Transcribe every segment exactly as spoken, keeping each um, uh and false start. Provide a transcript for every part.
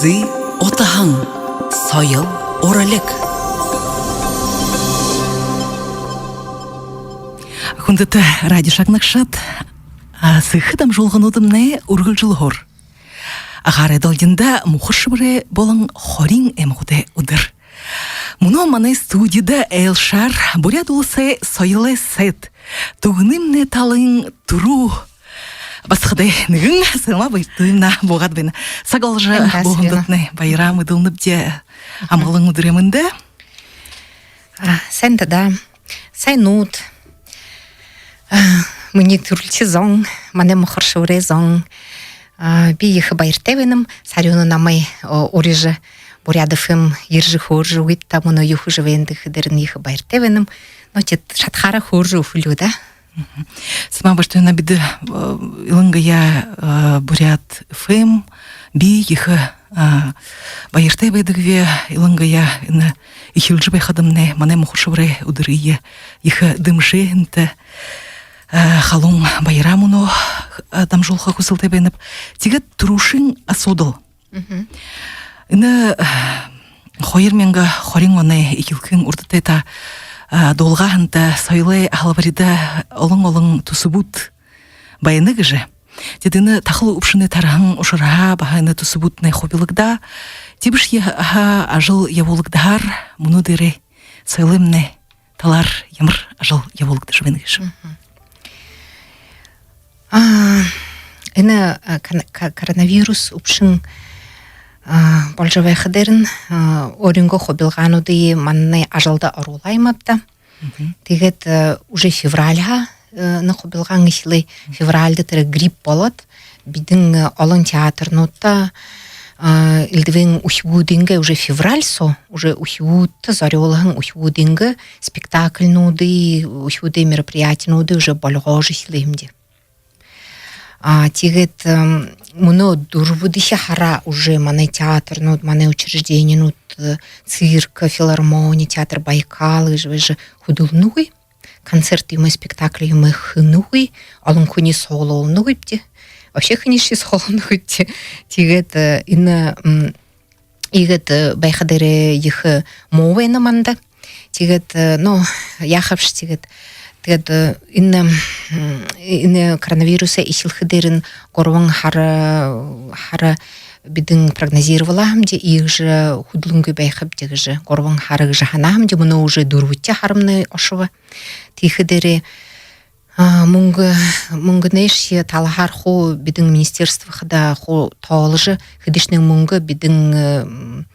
Ды утаһан. Соёл уралиг. Хүндэтэ радио шагнагшад, а, сэхэ дамжуулгануудымнай үргэлжэлһөөр. Агаарай долгиндо Мухар-Шэбэрэй болон Хориин аймагуудай үдэр. Мүнөө манай студида айлшаар Буряад Уласай соёлой сайд, Түгнымнай талын түрүү басагадһаа нэгэн Сэлмэ Баяртуевна буугаад байна. Саг оложо бү хүндэтнай баяраа мэдүүлнэбди. Амгалан үдэрэй мэндэ. А, сайн даа. Сайнууд. А, минии түрэлхи зон, манай Мухар-Шэбэрэй зон. А, би ехэ баяртай байнам. Сарюуна намай, о, урижа, Буряад ФМ ерэжэ хөөржэ үгыт та, мүнөө юу хэжэ байнат гэхэдэрнь ехэ баяртай байнам. Но, тиигээд шадахаараа хөөржэ үгэхэл даа. Мгм. Сэлмэ Баяртуевна, бидэ, э, илангаяа, э, Буряад ФМ, би ехэ, э, баяртай байдагби, илангаяа энэ эхилжэ байхадамнай манай Мухар-Шэбэрэй үдэрые ехэ дэмжэһэндэ, э, халуун баяраа мүнөө, э, дамжуулха хүсэлтэй байнаб. Тиигээд түрүүшын асуудал. Мгм. Энэ, э, хоёр мянга хорин оной эхилхын урда тээ та, э, дуулгаһан та соёлой һалбарида олон-олон түсэбүүд байна гэжэ. Тиигээд энэ тахал үбшэнэй тарһан ушарһаа баһа энэ түсэбүүднай хубилагдаа. Тиибэшье һаа ажал ябуулагдаһаар, мүнөө дээрээ соёлоймнай талаар ямар ажал ябуулагдажа байна гээшэб? Мгм. А, энэ, а, кон-, ко-, коронавирус үбшэн, а, боложо байхадаарнь, а, өөрынгөө хубилгаануудые манай ажалда оруулаа юм ааб даа. Мгм. Тиигээд, э, уже февральһаа, э, энэ хубилгаан эхилээ. Февральда тэрэ грипп болоод, бидэн, э, олон театрнуудта, а, элдэбын үхибүүдэйнгээ уже февраль соо, уже үхибүүдтэ зорюулһан үхибүүдэйнгээ спектакльнуудые, үхибүүдэй мероприятинуудые уже болгожо эхилээ юм даа. А, тиигээд, эм, мүнөө дүрбэдэхи һараа уже манай театрнууд, манай учрежденинүүд, э, цирк, филармони, театр Байкал гэжэ байжа хүдэлнэгүй. Концерт юумэ, спектакль юумэ хэнэгүй, олон хүниие суглуулнагүйбди. Вообще хүниие суглуулнагүйбди. Тиигээд, э, энэ, м, иигээд, э, байхадаараа ехэ, э, муу байна манда. Тиигээд, э, ну, яахабши тиигээд. Тиигээд, э, энэ, м, энэ коронавирус эхилхэдээрнь гурбан һара, һара бидэн прогнозировалаа һэмди, иигэжэ хүдэлэнгүй байхабди гэжэ, гурбан һара гэжэ һанаа һэмди, мүнөө уже дүрбэдэхи һарамнай ошобо. Тиихэдээрээ, а, мүнгэ, мүнгэнэйшье талаһаар хуу бидэн министерствоходо хуу тооложо, хэдышье мүнгэ бидэн, э, м,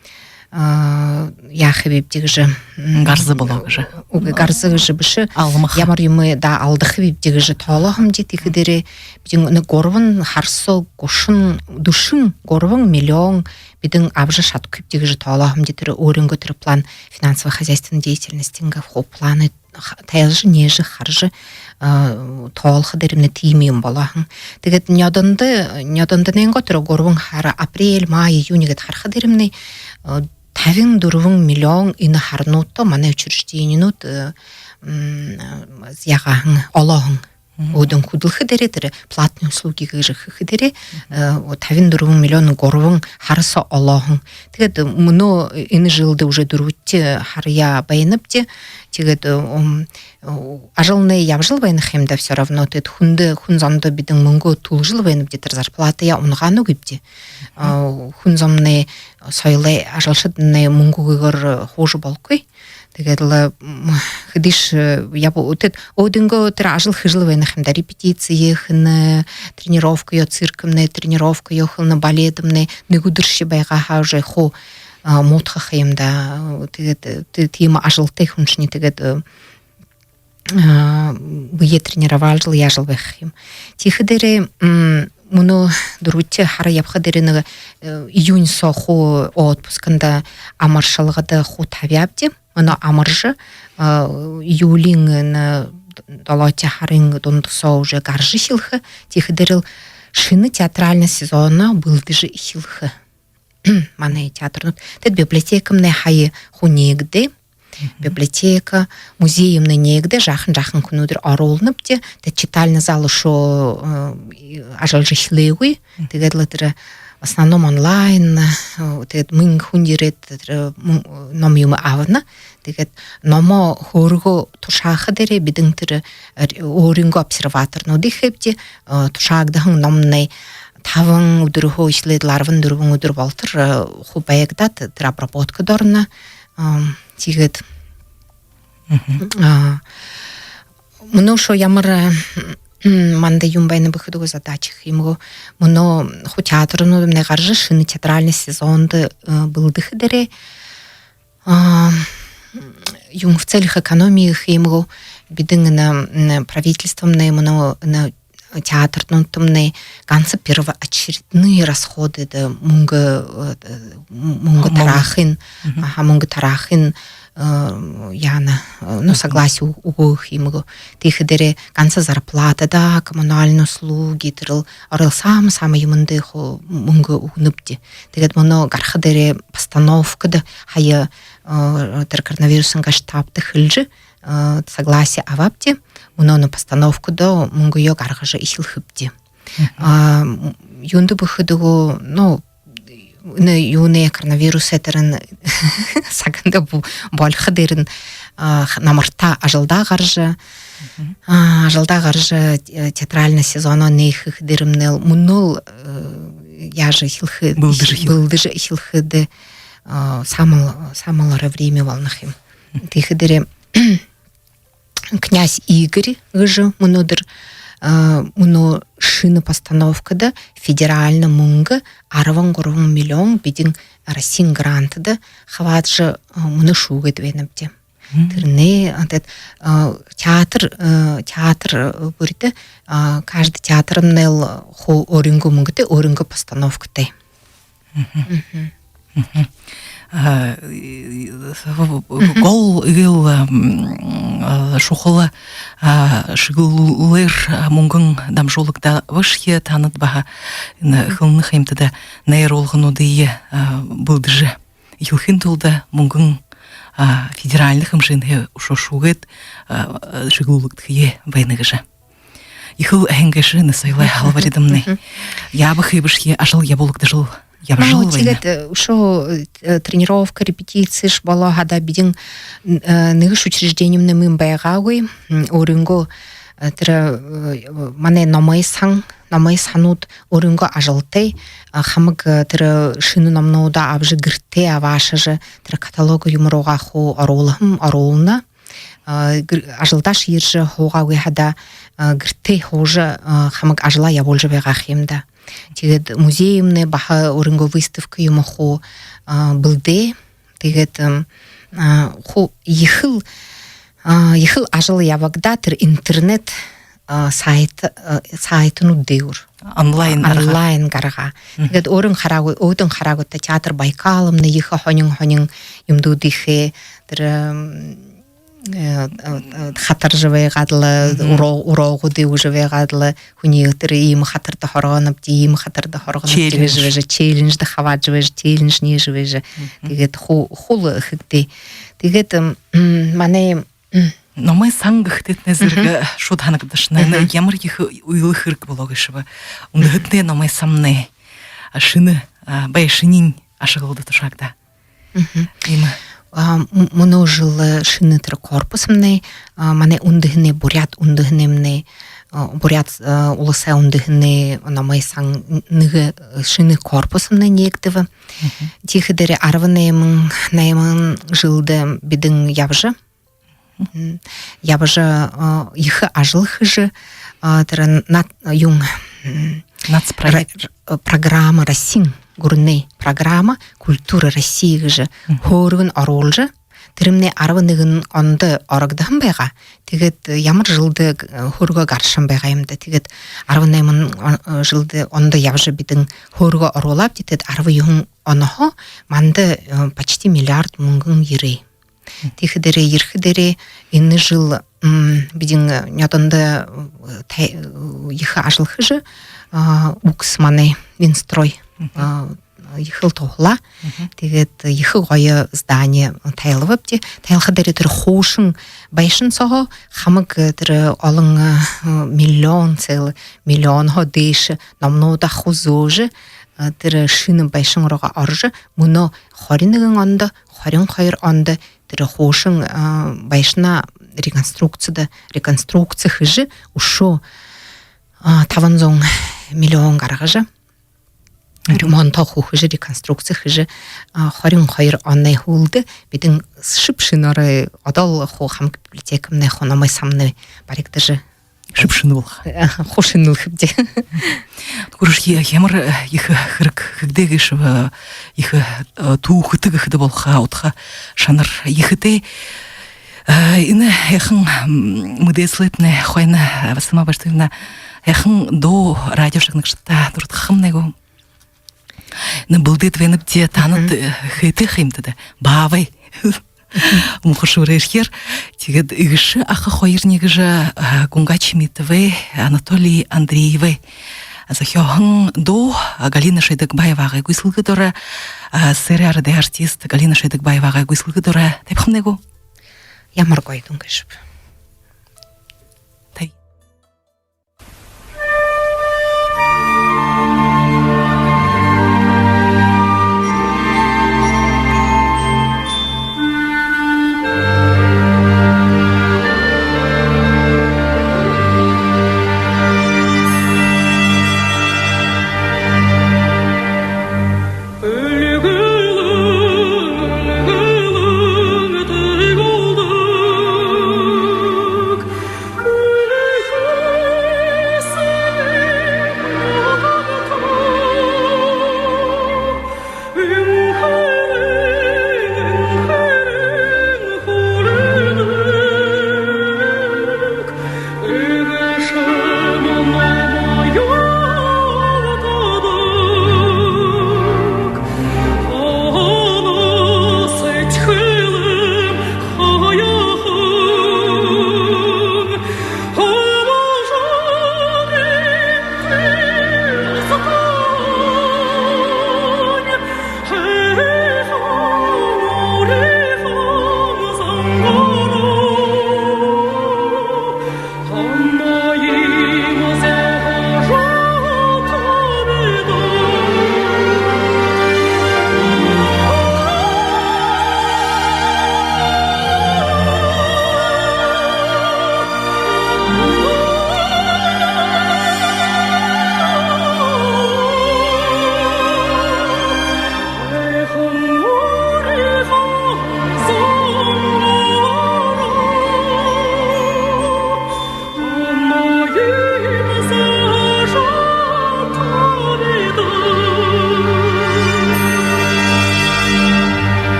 а, яахабибди гэжэ, м, гарза болоо гэжэ. Үгы, гарза гэжэ бэшэ. Алмаха. Ямар юумэ даа алдаха бибди гэжэ тоолоо һэмди, тиихэдээрээ бидэн энэ гурбан һара соо гушан, дүшэн гурбан миллион бидэн абажа шадахагүйбди гэжэ тоолоо һэмди, тэрэ өөрынгөө тэрэ план финансово-хозяйственной деятельностингээ хуу планы ха-, тайлажа, нээжэ, хаража, а, тоолоходо ерэнэ тиимэ юм болоо һэн. Тиигээд нёдондо, нёдондониинь тэрэ гурбан һара, апрель, май, июнь гээд харахада ерэнэ, а, табин дүрбэн миллион энэ һарануудта манай учрежденинүүд, э, м, яагаа һэн, олоо һэн. Мгм. Өөдэнь хүдэлхэдээрээ, тэрэ платные услуги гэжэ хэхэдээрээ, э, табин дүрбэн миллион гурбан һара соо олоо һэн. Тиигээд мүнөө энэ жэлдэ уже дүрбэдэхи һараяа байнабди. Тиигээд, м, ажалнай ябажал байна ха юм даа всё равно. Тиигээд хүндэ, хүн зондо бидэн мүнгэ түлэжэл байнабди, тэрэ зарплатаяа унагаанагүйбди. А, хүн зомнай, соёлой ажалшаднай мүнгэгүйгөөр һуужа болохогүй. Тиигээд лэ, м, хэдышье, э, ябаа, тиигээд өөдэнь тэрэ ажал хэжэл байна ха юм даа, репетици хэнэ, тренировка ёо, циркмнай тренировка ёо хэнэ, балетмнай, нэгэ үдэршье байгаа һаа уже хуу, а, муудха ха юм даа. Тиигээд, э, ти-, тиимэ ажалтай хүншни, тиигээд, э, а, бэеэ тренировалжал яажал байха юм. Тиихэдээрээ, м, мүнөө дүрбэдэхи һара ябахадаараа нэгэ, э, июнь соо хуу отпусканда, амаршалгада хуу табяабди. Мүнөө амаржа, а, июлиин, э, долоодохи һарын дунда соо уже гаража эхилхэ. Тиихэдээрэл шэнэ театральна сезоно бэлдэжэ эхилхэ манай театрнууд. Тиигээд библиотекамнай һая хуу нээгдээ. Мгм. Библиотека, музеймнай нээгдээ, жаахан-жаахан хүнүүдээр оруулнабди. Тиигээд читальный зал үшөө, э, ажаллажа эхилээгүй. Мгм. Тиигээд лэ тэрэ основном онлайн, э, тэгээд мянга хүн ерээд, тэрэ, мүн-, ном юумэ абана. Тэгээд номоо хөөргөө тушааха дээрээ бидэн тэрэ, э, өөрынгөө обсерваторнуудые хэбди, э, тушаагдаһан номнай табан үдэрһөө эхилээд арбан дүрбэн үдэр болотор, э, хуу байгдаад, тэрэ обработкада орно. Ам, тэгээд, а, мүнөө үшөө ямар, э, манда юм байна бэ гэхэдэ, задача гэхэ юм гү. Мүнөө хуу театрнууднай гаража, шэнэ театральный сезондо, э, бэлдэхэ дээрээ, а, юм, в целях экономии гэхэ юм гү, бидэн энэ, м, правительствомнай мүнөө энэ театрнуудтамнай ганса первоочередные расходы, да, мүнгэ, э, мүнгэ тараахын, аха, мүнгэ тараахын, э, яана, э, ну, согласие ү-, үгөө гэхэ юм гү. Тиихэ дээрээ ганса зарплата, да, коммунальные услуги, тэрэл орол саама-саама юумэндэ хуу мүнгэ үгэнэбди. Тэгээд мүнөө гараха дээрээ постановкада хаяа, э, тэрэ коронавирусын гасштабта хэлэжэ, э, согласие абаабди. Мүнөө энэ постановкада мүнгөө гаргажа эхилхэбди. А, м, юундэ бэ гэхэдэ гү, ну, энэ юунэй, коронавирусай тэрэ саганда бу-, болохо дээрэнь, а, х-, намартаа ажалдаа гаража, а, ажалдаа гаража, э, театральный сезоноо нээхэ дээрэмнай мүнөөл, э, яажа эхилхэ, бэлдэжэ эхил-, бэлдэжэ эхилхэдэ, а, саамал, саамал орой время болоно юм. Тиихэ дээрээ «Князь Игорь» гэжэ мүнөөдэр, а, мүнөө шэнэ постановкада федеральна мүнгэ арбан гурбан миллион бидэн Россиин грантда хабаадажа, а, мүнөө шүүгээд байнабди. Тэрэнэй, а, тиигээд, а, театр, а, театр, а, бүридэ, а, каждый театрнай хуу өөрынгөө мүнгэтэй, өөрынгөө постановкатай. А, гол эгээл, м, а, шухала, а, шэглэлээр, а, мүнгэн дамжуулагдаабашье, таанад баһа энэ хэлэнэ ха юмта даа, найруулгануудые, а, бэлдэжэ эхилхын тулада мүнгэн, а, федеральна хэмжээнһээ үшөө шүүгээд, а, шэглүүлэгдэхэ байна гэжэ. Ехэл һайн гээшэ энэ соёлой халбаридамнай. Яабаха гээшэ ажал ябуулагдажал, ябажал байна. Тиигээд, э, үшөө, э, тренировка, репетицишье болоо хадаа бидэн, э, нэгэшье учреждениемнай мүн байгаагүй. М, өөрынгөө, э, тэрэ, э, манай номой сан, номой санууд өөрынгөө ажалтай, а, хамаг, э, тэрэ шэнэ номнуудаа абажа, гэртээ абаашажа, тэрэ каталог юумэ руугаа хуу оруулһан, оруулна. А, гэр-, ажалдаашье ерэжэ һуугаагүй хадаа, а, гэртээ һуужа, а, хамаг ажалаа ябуулжа байгаа юм даа. Тиигээд музеймнай баһа өөрынгөө выставка юумэ хуу, а, бэлдээ. Тиигээд, м, а, хуу ехэл, а, ехэл ажал ябагдаа тэрэ интернет, а, сайт, а, сайтнууд дээгүүр. Онлайн гаргаа. Онлайн гаргаа. Тиигээд өөрын хараагүй, өөдэнь хараагүйдэ театр Байкалмнай ехэ һонин-һонин юумэнүүдые хээ, тэрэ, м, э, э, э, хатаржа байгаад лэ, уроо-, уроогуудые үгэжэ байгаад лэ, хүниие тэрэ иимэ хатарта һоргонобди, иимэ хатарта һоргонобди гэжэ байжа, челлендждэ хабаадажа байжа, челлендж нээжэ байжа. Тиигээд ху-, хуу л хэгдээ. Тиигээд, м, м, манай, м, номой сан гэхэдэтнай зэргэ шууд һанагдашана. Энэ ямар ехэ үйлэ хэрэг болоо гээшэб. Үндэһэтэнэй номой самнай, а, шэнэ, а, байшаниинь ашаглалда тушаагдаа. Иимэ. А, м-, мүнөө жэл, э, шэнэ тэрэ корпусмнай, а, манай үндэһэнэй, буряад үндэһэнэймнай, а, Буряад, а, уласай үндэһэнэй номой сан нэгэ, э, шэнэ корпусмнай нээгдэбэ. Тиихэ дээрээ арбан найман, найман жэлдэ бидэн ябажа, м, ябажа, а, ехэ ажал хэжэ, а, тэрэ над-, юун, м, нацпроект. Ра-, р-, программа, Россиин гүрэнэй программа «Культура России» гэжэ хөөргэнь оруулжа, тэрэмнай арбан нэгэн ондо орогдоһон байгаа. Тиигээд ямар жэлдэ, э, хөөргөө гарашаһан байгаа юм даа. Тиигээд арбан найман он-, э, жэлдэ ондо ябажа бидэн хөөргөө оруулаабди. Тиигээд арбан юһэн онһоо манда, э, почти миллиард мүнгэн ерээ. Тиихэ дээрээ, ерэхэ дээрээ энэ жэл, м, бидэн, э, нёдондо, э, тай-, э, ехэ ажал хэжэ, а, үгс манай Минстрой, а, ехэл туһалаа. Тиигээд ехэ гоё здание тайлабабди. Тайлаха дээрээ тэрэ хуушан байшан сооһоо хамаг, э, тэрэ олон, э, миллион, целый миллионһоо дээшэ номнуудаа хуу зөөжэ, а, тэрэ шэнэ байшан руугаа орожо, мүнөө хорин нэгэн ондо, хорин хоёр ондо тэрэ хуушан, а, байшанаа реконструкцида, реконструкци хэжэ, үшөө, а, табан зуун миллион гаргажа, ремонтоо хүхэжэ, реконструкци хэжэ, а, хорин хоёр оной һүүлдэ бидэн шэб шэнээр, одоол хуу хамаг библиотекамнай хуу номой самнай баригдажа, шэб шэнэ болохо. Э, хуу шэнэ болохо бди. Түргэн ши ямар, э, ехэ хэрэг хэгдээ гээшэб, э, ехэ, э, түүхэтэй гэхэдэ болохо, удха шанар ехэтэй. Э, энэ һайхан, м, мэдээсэлэйтнай хойно, э, Василима Баштуевна, һайхан дуу радио шагнагшадта дурадхахамнай гү? Нэ, бэлдээд байнабди, танад, э, хээтэй ха юмта даа. Баабай. Муухай шүрээшхеэр. Тиигээд эгэшэ аха хоёрни гэжэ, а, Гунга Чимитовэй, Анатолий Андреевэй зохёоһон дуу, а, Галина Шойдагбаевагай гүйсэлгэ доро, а, сэрэ арадай артист Галина Шойдагбаевагай гүйсэлгэ доро табихамнай гү? Ямар гоё дуу гээшэб. Табия.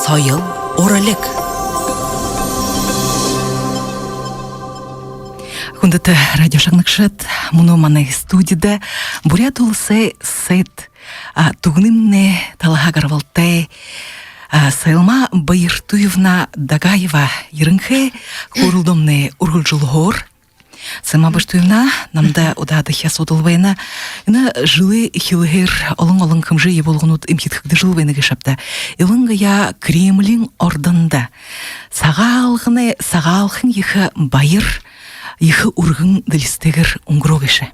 Соёл уралиг. Хүндэтэ радио шагнагшад, мүнөө манай студида Буряад Уласай сайд, а, Түгнын талаһаа гарбалтай, а, Сайлма Баяртуевна Дагаева ерэнхэй. Хөөрэлдөөнэй үргэлжэлһөөр. Сайлма Баяртуевна, намда удаадахи асуудал байна. Энэ жэлэй эхилһээр олон-олон хэмжээ ябуулганууд эмхидхэгдэжэл байна гээшэб даа. Илангаяа Кремлиин ордондо Сагаалганай, Сагаалган ехэ баяр ехэ үргэн дэлисэтэйгээр үнгэрөө гээшэ.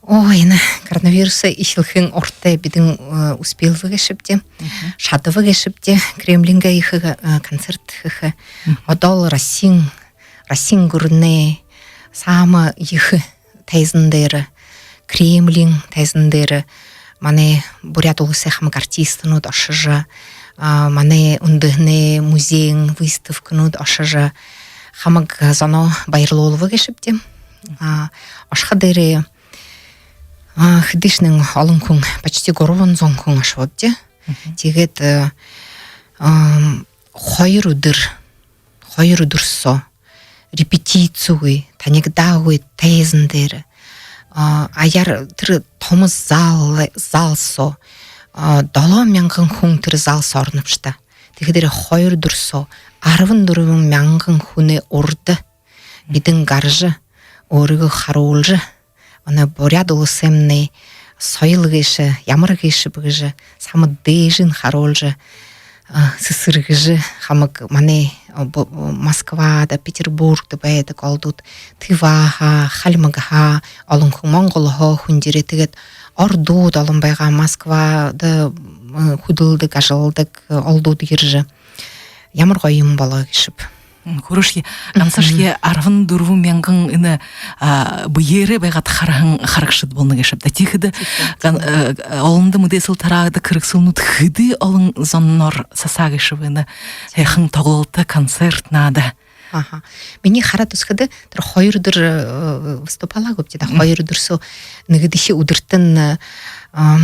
Ой, энэ коронавирус эхилхын урда бидэ, э, успелбэ гээшэбди. Шадабэ гээшэбди. Кремлиингээ ехэ, э, концерт хэхэ. Одоол Россиин, Россиин гүрэнэй саамай ехэ тайзан дээрэ, Кремлиин тайзан дээрэ манай Буряад Уласай хамаг артистнууд ошожо, а, манай үндэһэнэй музейн выставканууд ошожо, хамаг зоноо баярлуулба гээшэбди. А, ошохо дээрээ, а, хэдышье олон хүн, почти гурбан зуун хүн ошообди. Тиигээд, э, ам, хоёр үдэр, хоёр үдэр соо репетицигүй, танигдаагүй тайзан дээрэ, а, аяар тэрэ томо зал, зал соо, а, долоон мянган хүн тэрэ зал соо оронобши даа. Тиихэдээрээ хоёр үдэр соо арбан дүрбэн мянган хүнэй урда бидэ гаража, өөрыгөө харуулжа, манай Буряад Уласаймнай соёл гээшэ ямар гээшэб гэжэ саамай дээжэнь харуулжа, а, сэсэргэжэ, хамаг манай, а, бу-, Москвада, Петербургда байдаг олдууд, Тываһаа, Хальмагһаа олон хүн, Монголһоо хүн ерээ. Тиигээд ородууд олон байгаа, Москвада, м, хүдэлдэг, ажалладаг олдууд ержэ. Ямар гоё юм болоо гээшэб. М, хүрөөшье, гансашье арбан дүрбэн мянган энэ, а, бэеэрээ байгаад хараһан харагшад болоно гээшэб даа. Тиихэдэ ган-, э, олондо мэдээсэл тараадаг хэрэгсэлнүүд хэды олон зоноор сасаа гээшэб энэ һайхан тоглолто, концерт наада. Аха. Минии хараад үзэхэдэ, тэрэ хоёр үдэр, э, выступала гүбди даа. Хоёр үдэр соо нэгэдэхи үдэртэнь, э, ам,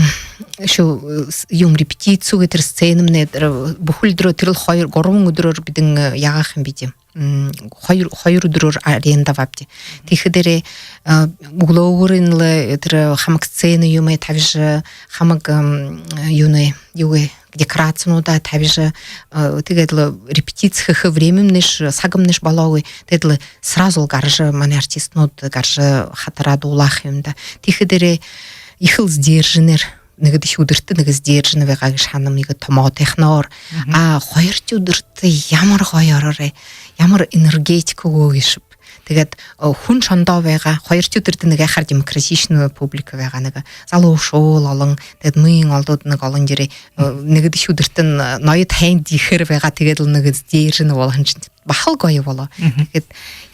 шуу, э, с-, юм, репетицигүй тэрэ сценэмнай, тэрэ бүхэли үдэрөө, тэрэл хоёр, гурбан үдэрөөр бидэ, э, яагаа юм бидэ. М, хоёр, хоёр үдэрөөр аренда абаабди. Тиихэдээрээ, э, үглөөгүүрынь лэ тэрэ хамаг сцена юумэ табижа, хамаг, м, юунэй, юугээ, декорацинуудаа табижа, э, тиигээд лэ репетици хэхэ времямнайшье, сагмнайшье болоогүй. Тиигээд лэ сразу лэ гаража, манай артистнууд гаража хатараа дуулаа юм даа. Тиихэдээрээ ехэл сдержаннаар, нэгэдэхи үдэртэ нэгэ сдержанна байгаа гэжэ һананам, нэгэ томо техноор. А хоёрдохи үдэртэ ямар гоё ороорой, ямар энергетика үгөө гээшэб. Тиигээд, э, хүн шондоо байгаа, хоёрдохи үдэртэ нэгэ яахаар демократична публика байгаа, нэгэ залуушуул олон, тиигээд мүн олдууд нэгэ олон ерээ, э, нэгэдэхи үдэртэнь, э, ноёд һайн ехээр байгаа, тиигээд лэ нэгэ сдержанна болоһон шэнги баһал гоё болоо. Тиигээд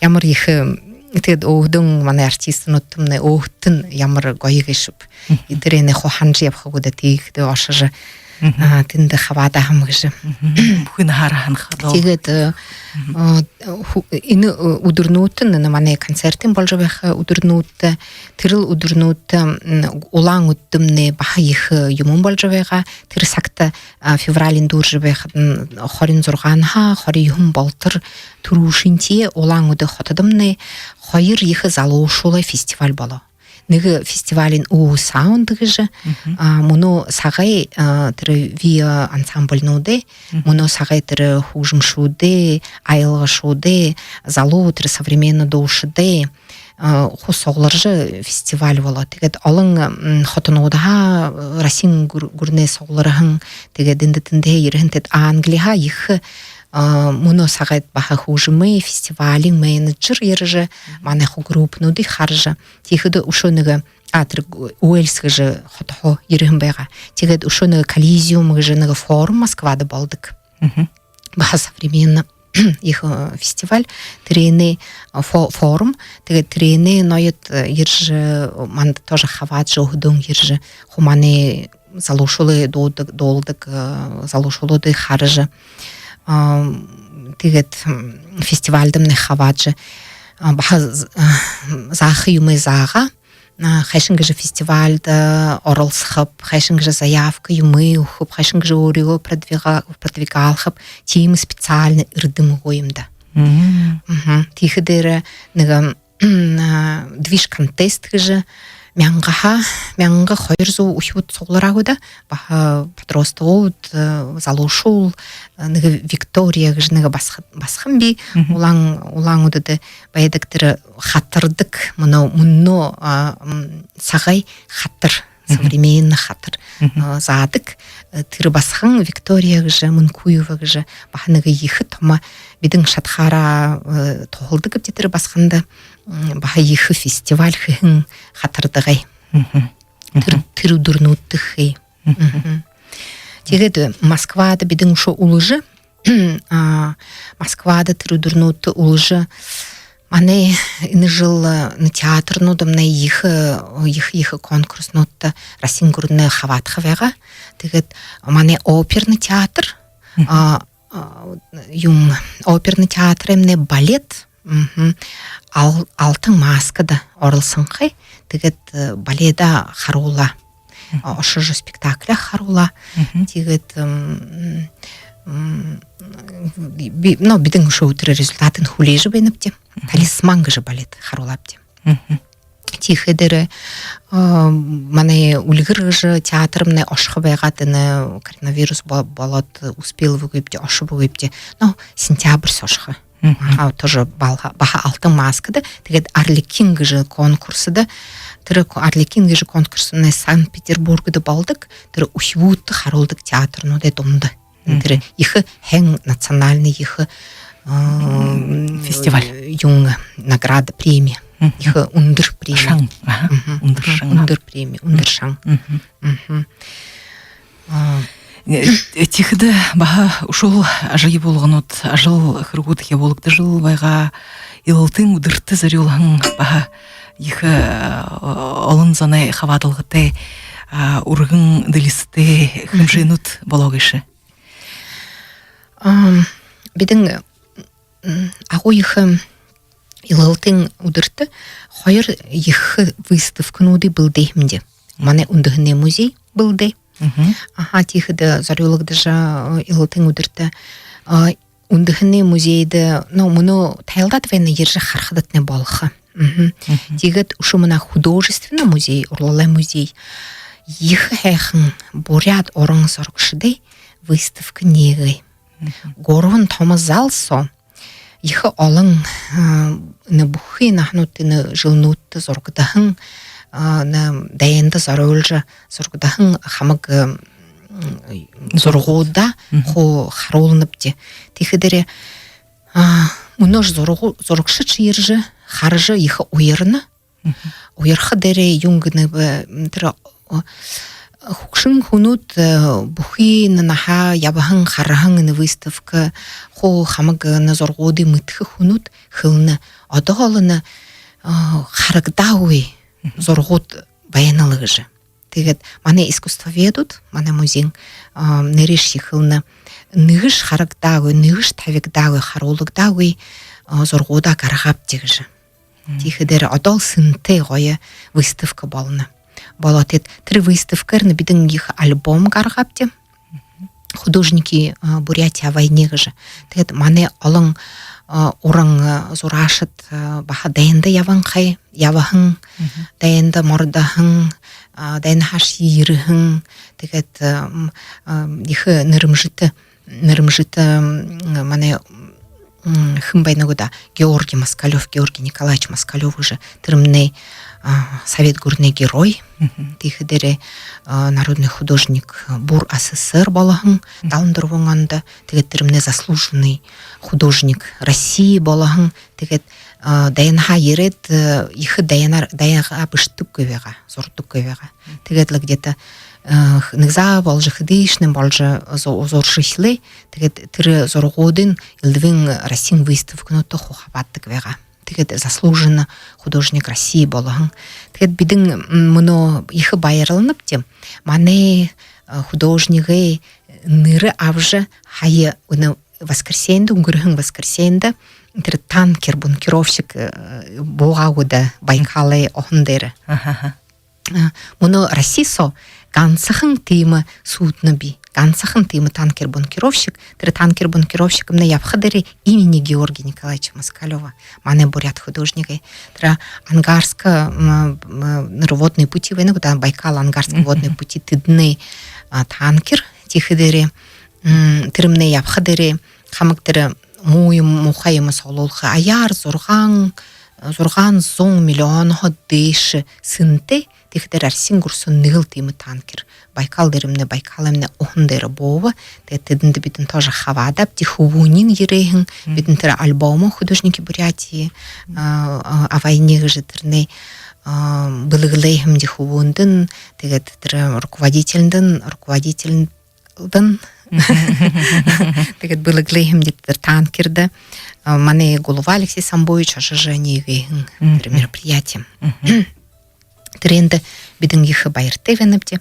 ямар ехэ, э, тиигээд өөһэдөө манай артистнуудтамнай өөһэдтэнь ямар гоё гээшэб. Тэрэнээ хуу һанажа ябаха гү даа, тиихэдэ ошожо, а, тэндэ хабаадаһам гэжэ. Бүхы наһаараа һанахада. Тиигээд, э, э, ху-, энэ, э, үдэрнүүдтэнь, энэ манай концертын болжо байха үдэрнүүдтэ, тэрэл үдэрнүүдтэ, м, Улаан-Үдэдэмнай баһа ехэ, э, юумэн болжо байгаа. Тэрэ сагта, а, февралиин дүүржэ байхадань, хорин зургаанһаа хорин юһэн болотор түрүүшынхиеэ Улаан-Үдэ хотодомнай хоёр ехэ залуушуулай фестиваль болоо. Нэгэ фестивалиинь «Уу саунд» гэжэ, а, мүнөө сагай, а, тэрэ ВИА ансамбльнуудай, мүнөө сагай тэрэ хүгжэмшүүдэй, аялгашуудай, залуу тэрэ современна дуушадай, а, хуу сугларжа фестиваль болоо. Тиигээд олон, м, хотонуудһаа, Россиин гүр-, гүрэнэй суглараһан, тиигээд эндэ тэндэ ерэһэн, тиигээд Англиһаа ехэ, а, мүнөө сагай баһа хүгжэмэй фестивалиин менеджер ержэ, манай хуу группануудые хаража. Тиихэдэ үшөө нэгэ, а, тэрэ Уэльс гэжэ хотоһоо ерэһэн байгаа. Тиигээд үшөө нэгэ Колизиум гэжэ нэгэ форум Москвада болодог. Баһа современна ехэ, э, фестиваль. Тэрэнэй, э, фо-, форум. Тиигээд тэрэнэй ноёд, э, ержэ, э, манда тоже хабаадажа, өөһэдөө ержэ, хуу манай залуушуулай дуудаг, дуулдаг, э, залуушуулые хаража. А, тиигээд, м, фестивальдамнай хабаадажа, а, баһа з-, а, зааха юумэ заагаа. а, хайшан гэжэ фестивальда оролсохоб, хайшан гэжэ заявка юумэ үгэхэб, хайшан гэжэ өөрыгөө продвига-, продвигалхаб, тиимэ специальна эрдэм үгы юм даа. Мгм. Тиихэдээрээ нэгэ, а, движ-контест гэжэ мянгаһаа, мянга хоёр зуу үхибүүд суглараа гү даа, баһа подростогууд, э, залуушуул, э, нэгэ виктория гэжэ нэгэ басаган, басаган бии. Мгм. Улаан, Улаан-Үдэдэ байдаг тэрэ хатардаг, мүнөө, мүнөө, а, м, сагай хатар, современный хатар, а, заадаг. Э, тэрэ басаган Виктория гэжэ, Мункуева гэжэ, баһа нэгэ ехэ томо, бидэн шадахаараа, э, туһалдагбди тэрэ басаганда, м, баһа ехэ фестиваль хэһэн хатардагай. Тэрэ, тэрэ үдэрнүүдтэ хээ. Тиигээд Москвада бидэн үшөө үлэжэ, а, Москвада тэрэ үдэрнүүдтэ үлэжэ, манай энэ жэл, э, на театрнуудамнай ехэ, ехэ, ехэ конкурснуудта Россиин гүрэнэй хабаадаха байгаа. Тиигээд манай оперный театр, а, а, юун, оперный театраймнай балет, ал-, «Алтан маскада» оролсонхой. Тиигээд, э, баледаа харуулаа. А, ошожо спектакляа харуулаа. Тиигээд, м, м, би, ну, бидэн үшөө тэрэ результатын хүлеэжэ байнабди. «Талисман» гэжэ балет харуулаабди. Тиихэдээрээ, а, манай «Үльгэр» гэжэ театрмнай ошохо байгаад, энэ коронавирус бо-, болоод, успелбагүйбди, ошобогүйбди. Ну, сентябрь соо ошохо. Аха, тоже баһа, баһа «Алтан маскада». Тиигээд «Арлекин» гэжэ конкурсда. Тэрэ ко-, «Арлекин» гэжэ конкурсмнай Санкт-Петербургда болодог. Тэрэ үхибүүдтэ харуулдаг театрнуудай дунда. Тэрэ ехэ һайн национальный ехэ, а, фестиваль. Юун, награда, премия. Ехэ үндэр премия. Шан. Аха, үндэр шан. Үндэр премия, үндэр шан. А, э, тиихэдэ баһа үшөөл ажал ябуулганууд, ажал хэрэгүүд ябуулагдажал байгаа. Илалтын үдэртэ зорюулһан баһа ехэ, э, олон зоной хабаадалгатай, а, үргэн дэлисэтэй хэмжээнүүд болоо гээшэ. Ам, бидэн, м, агуу ехэ Илалтын үдэртэ хоёр ехэ выставкануудые бэлдээһэмди. Манай үндэһэнэй музей бэлдээ. Аха, тиихэдэ зорюулагдажа, э, Илалтын үдэртэ, э, үндэһэнэй музейдэ, ну, мүнөө тайлдаад байна, ерэжэ харахадатнай болохо. Тиигээд үшөө манай художественный музей, урлалай музей ехэ һайхан буряад уран зурагшадай выставка нээгээ. Гурбан томо зал соо ехэ олон, а, энэ бүхы наһанууд, энэ жэлнүүдтэ зурагдаһан, а, энэ дайнда зорюулжа зурагдаһан хамаг, м, зурагуудаа хуу харуулнабди. Тиихэдээрээ, а, мүнөөшье зурагу-, зурагшадшье ерэжэ, хаража ехэ уярна. Уярха дээрээ юун гэнэб, м, тэрэ, о, хүгшэн хүнүүд, э, бүхы наһаа ябаһан, хараһан энэ выставка, хуу хамаг энэ зурагуудые мэдэхэ хүнүүд хэлэнэ. Одоол энэ, э, харагдаагүй зурагууд байна лэ гэжэ. Тиигээд манай искусствоведүүд, манай музейн, э, нэрыш хэлэнэ, нэгэшье харагдаагүй, нэгэшье табигдаагүй, харуулагдаагүй, э, зурагуудаа гаргаабди гэжэ. Тиихэдээрээ одоол сэнтэй гоё выставка болоно. Болоо, тиигээд тэрэ выставкаарнь бидэн ехэ альбом гаргаабди. «Художники, а, Бурятии о войне» гэжэ. Тиигээд манай олон, а, уран, а, зураашад, а, баһа дайнда ябанхай, ябаһан, дайнда мордоһон, а, дайнһаашье ерэһэн. Тиигээд, а, м, а, ехэ нэрэмжэтэ нэрэмжэтэ, м, манай, м, хэн байна гү даа, Георгий Москалёв, Георгий Николаевич Москалёв гэжэ, тэрэмнай, а, Совет гүрэнэй герой. Тиихэдээрээ, а, народный художник, Бур АССР болоһон, далан дүрбэн ондо, тиигээд тэрэмнай заслуженный художник России болоһон, тиигээд, а, дайнһаа ерээд, э, ехэ дайнаар, дайнгаа бэшэдэггүй байгаа, зурадаггүй байгаа. Тиигээд лэ где-то, э, нэгэ заа боложо, хэдышье боложо зу-, зуража эхилээ. Тиигээд тэрэ зурагуудынь элдэбын Россиин выставкануудта хуу хабаададаг байгаа. Тиигээд заслуженный художник России болоһон. Тиигээд бидэн, м, мүнөө ехэ баярланабди. Манай, э, художнигай нэрэ абажа, һая энэ воскресенье, үнгэрһэн воскресенье, тэрэ танкер-бункеровщик буугаа гү даа Байкалай уһан дээрэ. Мүнөө Росси соо гансахан тиимэ судно бии. Гансахан тиимэ танкер-бункеровщик. Тэрэ танкер-бункеровщикымнай ябаха дээрээ имени Георгия Николаевича Москалёва, манай буряад художник. Тэрэ Ангарска, нэр водные пути байна гү даа, Байкал-Ангарска водные пути, тэдэнэй танкер. Тиихэдээрээ тэрэмнай ябаха дээрээ хамаг тэрэ муу юумэ, муухай юумэ суглуулха аяар зургаан, зургаан зуун миллионһоо дээшэ сэнтэй. Тиихэдээрээ Россиин гүрэн соонь нэгэл тиимэ танкер Байкал дээрэмнай, Байкалаймнай уһан дээрэ бууба. Тиигээд тэдэндэ бидэн тоже хабаадаабди, хүбүүниинь ерээ һэн. Бидэн тэрэ альбомо «Художники Бурятии», а, а, «О войне» гэжэ тэрэнэй бэлэглээ һэмди хүбүүндэнь. Тиигээд тэрэ руководительдэнь, руководительдэнь. Тиигээд бэлэглээ һэмди тэрэ танкердэ. Манай Гулва Алексей Самбуевич ошожо нээгэй һэн тэрэ мероприятие. Тэрээндэ бидэн ехэ баяртай байнабди.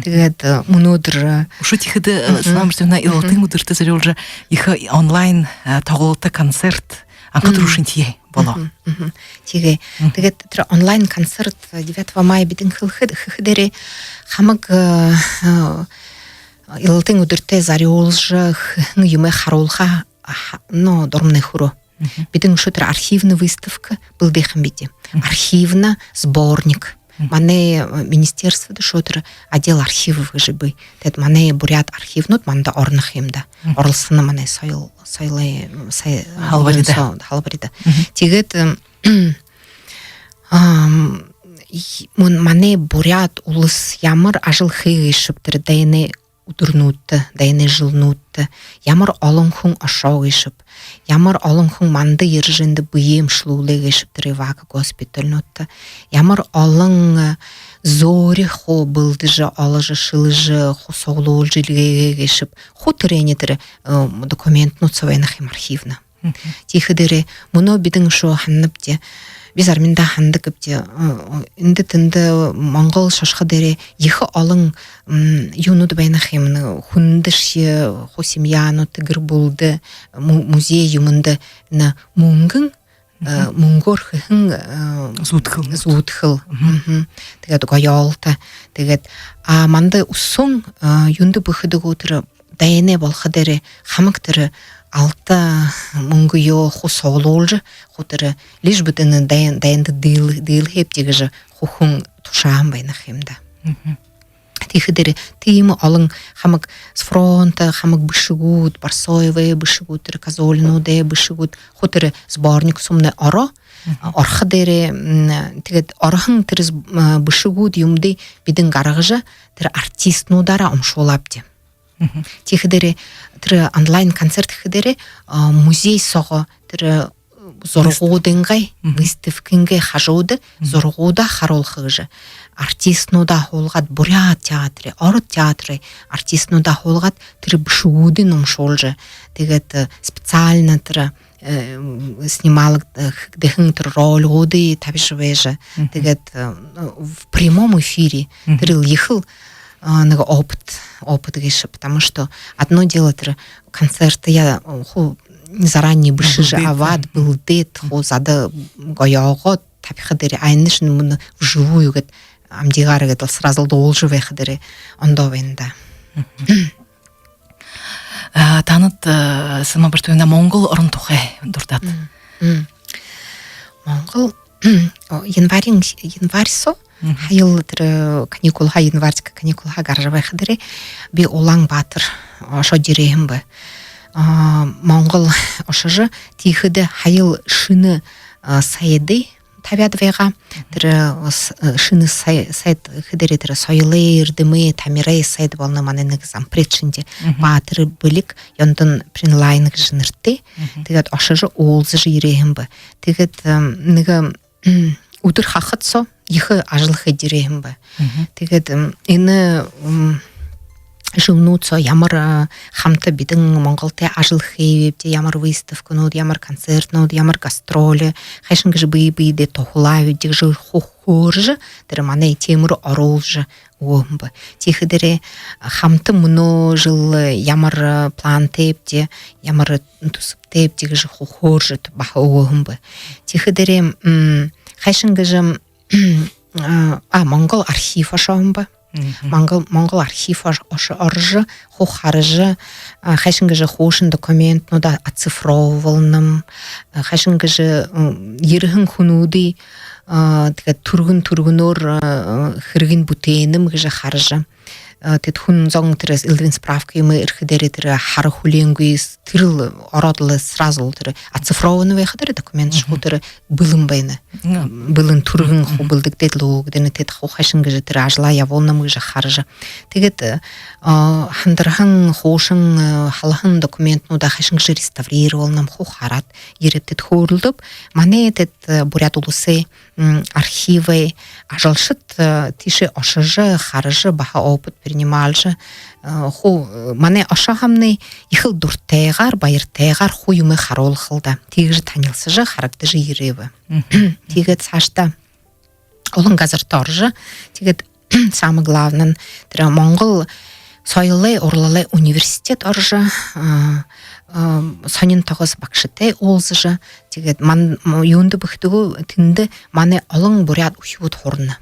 Тиигээд мүнөөдэр үшөө тиихэдэ, Светлана Борисовна, Илалтын үдэртэ зорюулжа ехэ онлайн тоглолто, концерт анха түрүүшынхиеэ болоо. Тиигээ. Тиигээд тэрэ онлайн концерт девятого мая бидэн хэхэдэ, хэхэдээрээ хамаг Илалтын үдэртэ зорюулжа хэһэн юумээ харуулха, ну, дурамнай хүрөө. Бидэн үшөө тэрэ архивна выставка бэлдээ һэмбибди. Архивна сборник. Манай министерстводо үшөө тэрэ отдел архивов гэжэ бии. Тиигээд манай буряад архивнууд манда ороно ха юм даа. Оролсоно манай соёл, соёлой, сай-, халбарида. Со-, халбарида. Тиигээд манай буряад улас ямар ажал хээ гээшэб тэрэ дайнай үдэрнүүдтэ, дайнай жэлнүүдтэ, ямар олон хүн ошоо гээшэб, ямар олон хүн манда ерэжэ эндэ бэеэ эмшэлүүлээ гээшэб тэрэ эвако госпитальнуудта, ямар олон зөөри хуу бэлдэжэ, оложо, шэлэжэ, хуу суглуулжа эльгээгээ гээшэб, хуу тэрэнэй тэрэ документнууд соо байна ха юм архивна. Тиихэдээрээ мүнөө бидэн үшөө һананабди, би заримдаа һанадагбди, эндэ тэндэ Монгол шошхо дээрээ ехэ олон юунууд байна ха юм, хүндэшье, хуу семьянууд, гэр бүлэдэ, му-, музей юумэндэ энэ мүнгэн, мүнгөөр хэһэн зүүдхэл. Зүүдхэл. Тиигээд гоёолто. Тиигээд, а, манда үсөөн юундэ бэхэдэг гү, тэрэ дайнай болохо дээрээ хамаг тэрэ алта мүнгэ юу хуу суглуулжа, хуу тэрэ лишь бы тэрэ дайн-, дайнда диил-, диилхэ гээшэб гэжэ хуу хүн тушааһан байна ха юм даа. Тиихэдээрээ тиимэ олон хамаг с фронта, хамаг бэшэгүүд, Борсоевай бэшэгүүд, тэрэ Козолинуудай бэшэгүүд, хуу тэрэ сборник соомнай ороо. Орохо дээрээ, тиигээд ороһон тэрэ бэшэгүүд юумэеэ бидэн гаргажа, тэрэ артистнуудаараа уншуулаабди. Тиихэдээрээ тэрэ онлайн концерт хэхэдээрээ музей соогоо тэрэ зурагуудынгаа, выставкынгаа хажууда зурагуудаа харуулха гэжэ, артистнуудаа һуулгаад, буряад театрай, ород театрай артистнуудаа һуулгаад, тэрэ бэшэгүүдынь уншуулжа, тиигээд специально тэрэ снималаг-, хэгдэһэн тэрэ ролигуудые табижа байжа, тиигээд в прямом эфире тэрэл ехэл нэгэ опыт, опыт гээшэ, потому что одно дело тэрэ концертые хуу заранее бэшэжэ абаад, бэлдээд, хуу зада гоёогоод табиха дээрээ, а энэшни мүнөө вживую гээд, амидыгаар гээд лэ сразу дуулажа байха дээрээ ондоо байна даа. А, танад, э, Светлана Борисовна, Монгол орон тухай дурдаад. Монгол, о, январиин, январь соо, һаял тэрэ каникулһаа, январьска каникулһаа гаража байха дээрээ би Улаан-Баатар ошоод ерээ һэм бэ. А, Монгол ошожо, тиихэдэ һаял шэнэ, а, сайдые табяад байгаа. Тэрэ, э, с-, э, шэнэ сай-, сайд хэдэрээ, тэрэ соёлой, эрдэмэй, тамирай сайд болоно, манай нэгэ зампред шэнги. Баатар Бэлиг, Ёндон Принлайн гэжэ нэрэтэй. Тиигээд ошожо уулзажа ерээ һэм бэ. Тиигээд, эм, нэгэ, м, үдэр хахад соо ехэ ажал хэжэ ерээ һэм бэ. Тиигээд, эм, энэ, эм, жэлнүүд соо ямар, а, хамта бидэн Монголтой ажал хээбибди, ямар выставканууд, ямар концертнууд, ямар гастроли, хайшан гэжэ бэе бэедээ туһалаабибди гэжэ хуу хөөрэжэ, тэрэ манай темээр оруулжа, үгэһэн бэ. Тиихэдэрээ хамта мүнөө жэл ямар плантайбди, ямар түсэбтэйбди гэжэ хөөрэжэ баһа үгэһэн бэ. Тиихэдэрээ хайшан гэжэ а, Монгол архив ошоһон бэ. Монгол, Монгол архив ош-, ош-, орожо, хуу хаража, а, хайшан гэжэ хуушан документнуудаа оцифровуулнам, а, хайшан гэжэ ерэһэн хүнүүдые, а, тиигээд түргэн түргэнөөр, а, хэрэгынь бүтээнэм гэжэ хаража. А, тэдэ хүн зон тэрэ элдэбын справка юумэ ерэхэдэрээ тэрэ хара хүлеэнгүй, тэрэл ороод лэ сразу лэ тэрэ оцифрованный байхадаа документ шуу тэрэ бэлэн байна. Бэлэн түргэн хуу бэлдэгдээд лэ үгдэнэ, тэдэ хуу хайшан гэжэ тэрэ ажалаа ябуулнам гэжэ хаража. Тиигээд, а, хандарһан, хуушан, а, халаһан документнуудаа хайшан гэжэ реставрировуулнам хуу хараад, ерээд тэдэ хөөрэлдөөб. Манай тэдэ, а, Буряад Уласай архивай ажалшад, а, тиишээ ошожо, хаража, баһа опыт перенималжа, а, хуу, а, манай ошоһомнай ехэл дуратайгаар, баяртайгаар хуу юумэ харуулха лэ даа. Тиигэжэ танилсажа, харагдажа ерээб. Тиигээд саашадаа олон газарта орожо, тиигээд самое главное, тэрэ Монгол соёлой, урлалай университет орожо, а, а, сонин тогоос багшатай уулзажа, тиигээд ман-, м-, юундэ бэ гэхэдэ гү, тэндэ манай олон буряад үхибүүд һурана.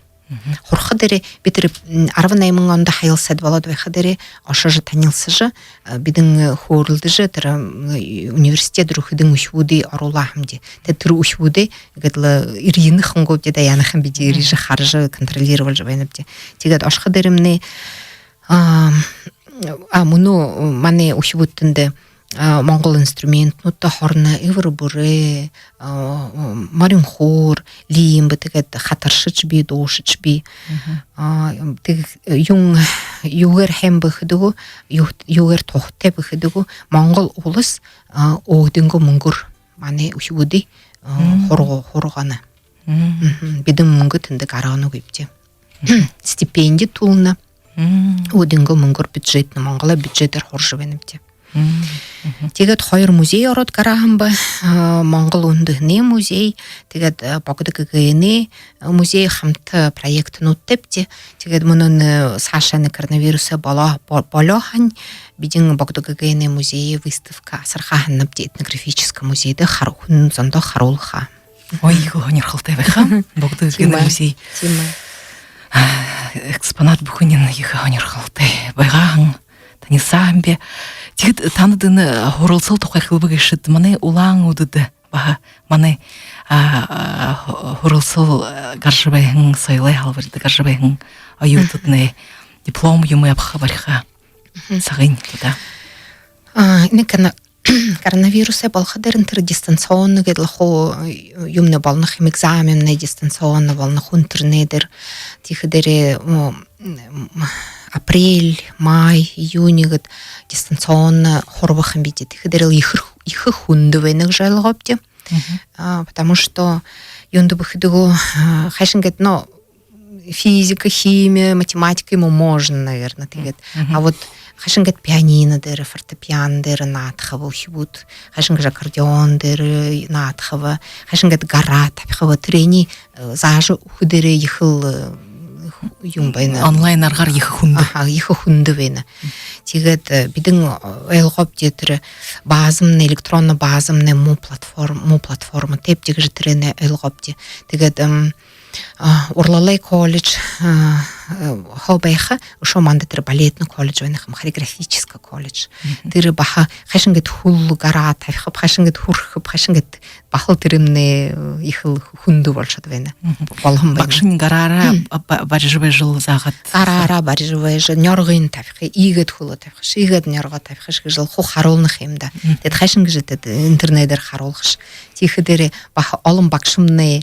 Һурахадаараа би тэрэ, м, арбан найман ондо һаял сайд болоод байхадаараа ошожо танилсажа, а, бидэн хөөрэлдэжэ, тэрэ, м, университет руу хэдэн үхибүүдые оруулаа һэмди. Тиигээд тэрэ үхибүүдые гээд лэ эрьенэ хангуудта яанахан бидэ ерижэ, хаража, контролировалжа байнабди. Тиигээд ошоходоромнай, а, а, мүнөө манай үхибүүд тэндэ, а, монгол инструментнуудта һурана: эбэр бүреэ, а, морин хуур, лимбэ, тиигээд хатаршажа бии, дуушажа бии. А, тиигээд юун, юугээр һайн бэ гэхэдэ гү, юу-, юугээр туһатай бэ гэхэдэ гү, Монгол улас, а, өөһэдынгөө мүнгөөр манай үхибүүдые, а, һурга-, һургана. Бидэн мүнгэ тэндэ гарганагүйбди. Стипенди түлэнэ. Өөһэдынгөө мүнгөөр бюджетнэ, Монголой бюджетээр һуража байнабди. Тиигээд хоёр музей ороод гараһан бэ. А, Монгол үндэһэнэй музей, тиигээд, а, Богдо гэгээнэй музей хамта проектнуудтайбди. Тиигээд мүнөө, э, саашань коронавирусай болоо, бо-, болоо һаань, бидэн Богдо гэгээнэй музейе выставка асарха һанаабди, этнографическа музейдэ хар-, хүн зондо харуулха. Ой, ехэ һонирхолтой байха. Богдо гэгээнэй музей. Тиимэ. Экспонат бүхэниинь ехэ һонирхолтой байгаа һэн, танилсаа һэм би. Тиигээд танад энэ һуралсал тухай хэлэбэ гээшэт, манай Улаан-Үдэдэ баһа манай, а, а, һу-, һуралсал, а, гаража байһан, соёлой һалбарида гаража байһан оюутаднай диплом юумэ абаха, бариха сагынь туда. А, энэ кана-, коронавирусай болоходоо тэрэ дистанционно гээд лэ хуу юумэнэй болоно һэм, экзаменнай дистанционно болоно һэн, интернедээр. Тиихэдээрээ, м, м, апрель, май, июнь гээд дистанционно һурба һэм бидэ. Тиихэдээрэл ехэ, ехэ хүндэ байна гэжэ ойлгообди. А, потому что юундэ бэ гэхэдэ гү, а, хайшан гээд, но, физика, химия, математика юумэ можно, наверное, тиигээд. А вот хайшан гээд пианино дээрэ, фортепиано дээрэ наадахаб үхибүүд, хайшан гэжэ аккордеон дээрэ наадахаб, хайшан гээд гараа табихаб, тэрэниие, э, заажа үгэхэдээрээ ехэл, э, юумэ байна. Онлайн аргаар ехэ хүндэ. Аха, ехэ хүндэ байна. Тиигээд, э, бидэн, э, ойлгообди тэрэ базамнай, электронно базамнай муу платформ-, муу платформатайбди гэжэ тэрэнээ ойлгообди. Тиигээд, эм, а, урлалай колледж, а, э, хуу байха, үшөө манда тэрэ балетный колледж байна һэм, хореографическа колледж. Тэрэ баһа хайшан гээд хүл гараа табихаб, хайшан гээд хүрэхэб, хайшан гээд, баһал тэрэмнай, э, ехэл хүндэ болошоод байна. Болоһон байна. Багшань гараараа ба-, ба-, барижа байжал заагаад. Гараараа барижа байжа, нёргыень табиха, иигээд хүлөө табихаш, иигээд нёргоо табихаш гэжэл хуу харуулна һэм даа. Тиигээд хайшан гэжэ тэдэ интернедээр харуулхаш. Тиихэдээрээ баһа олон багшамнай,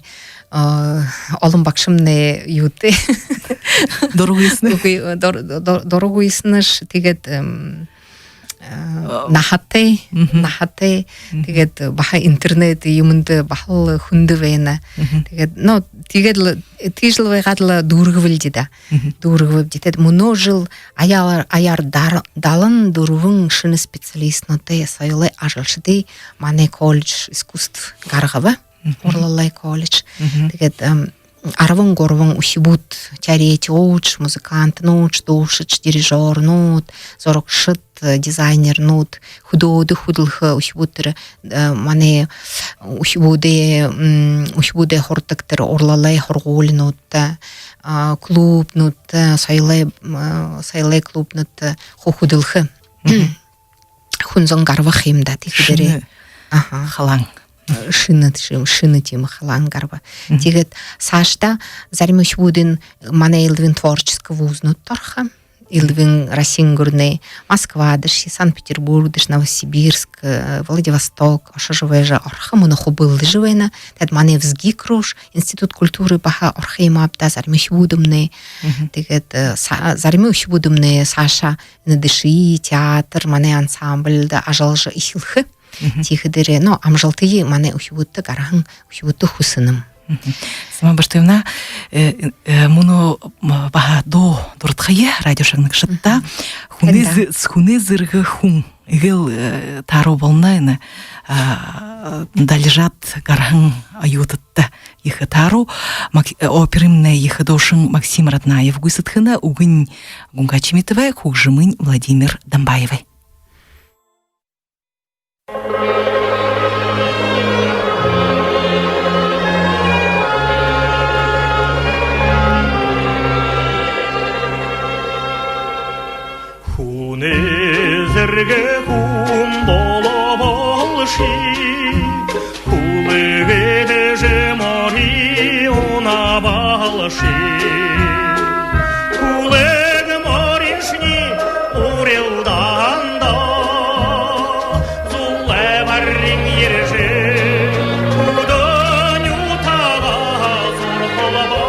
а, олон багшамнай юутэй. Дургүйснэ. Үгы, дур-, дур-, дургүйснэш, тиигээд, эм, а, наһатай, наһатай. Тиигээд баһа интернет юумэндэ баһал хүндэ байна. Тиигээд, но, тиигээд лэ, тиижэл байгаад лэ дүүргэбэлди даа. Дүүргэбэлди. Тиигээд мүнөө жэл аяар, аяар дар-, далан дүрбэн шэнэ специалистнуудтай соёлой ажалшадые манай колледж искусств гаргаба. Урлалай колледж. Тиигээд, эм, арбан гурбан үхибүүд, теоретикууд, музыкантнууд, дуушад, дирижёрнууд, зурагшад, дизайнернууд, хүдөөдэ хүдэлхэ үхибүүд, тэрэ, э, манай үхибүүдэй, м, үхибүүдэй һурадаг тэрэ урлалай һургуулинуудта, а, клубнуудта, соёлой, м, соёлой клубнуудта ху-, хүдэлхэ. Мгм. Хүн зон гарба юм даа, тиихэдээрээ. Шэнэ. Аха. Халаан. Шэнэ, ши-, шэнэ тиимэ халаан гарба. Мгм. Тиигээд саашадаа зарим үхибүүдынь манай элдэбын творческий вузнуудта орохо. Элдэбын Россиин гүрэнэй Москва гээшэ, Санкт-Петербург гээшэ, Новосибирск, э, Владивосток ошожо байжа орохо, мүнөө хубилдажа байна. Тиигээд манай ВЗГИК руу, Институт культуры баһа орохо юм ааб даа, зарим үхибүүдэмнай. Мгм. Тиигээд, э, са-, зарим үхибүүдэмнай саашаа энэ ДШИ, театр, манай ансамбльда ажаллажа эхилхэ. Мгм. Тиихэдээрээ, ну, амжалтые манай үхибүүдтэ, гараһан үхибүүдтэ хүсэнэм. Мгм. Сэлмэ Бартуевна, э, э, мүнөө, м, баһа дуу дурадхая радио шагнагшадта. Мгм. Хүнэй зэ-, хүнэй зэргэ хүн. Эгээл, э, тааруу болоно энэ, а, далижад гараһан оюутадта. Ехэ тааруу. Мак-, э, опернай ехэ дуушан Максим Раднаев гүйсэдхэнэ, үгэнь Гунга Чимитовай, хүгжэмынь Владимир Дамбаевай. Хүнэй зэргэ хүн болоболши, хүлэгэй дэжэ мори унабалши. Хүлэг мориншни урилдаанда зулай барин ерэжэ, хүдөө нютагаа сурхалба.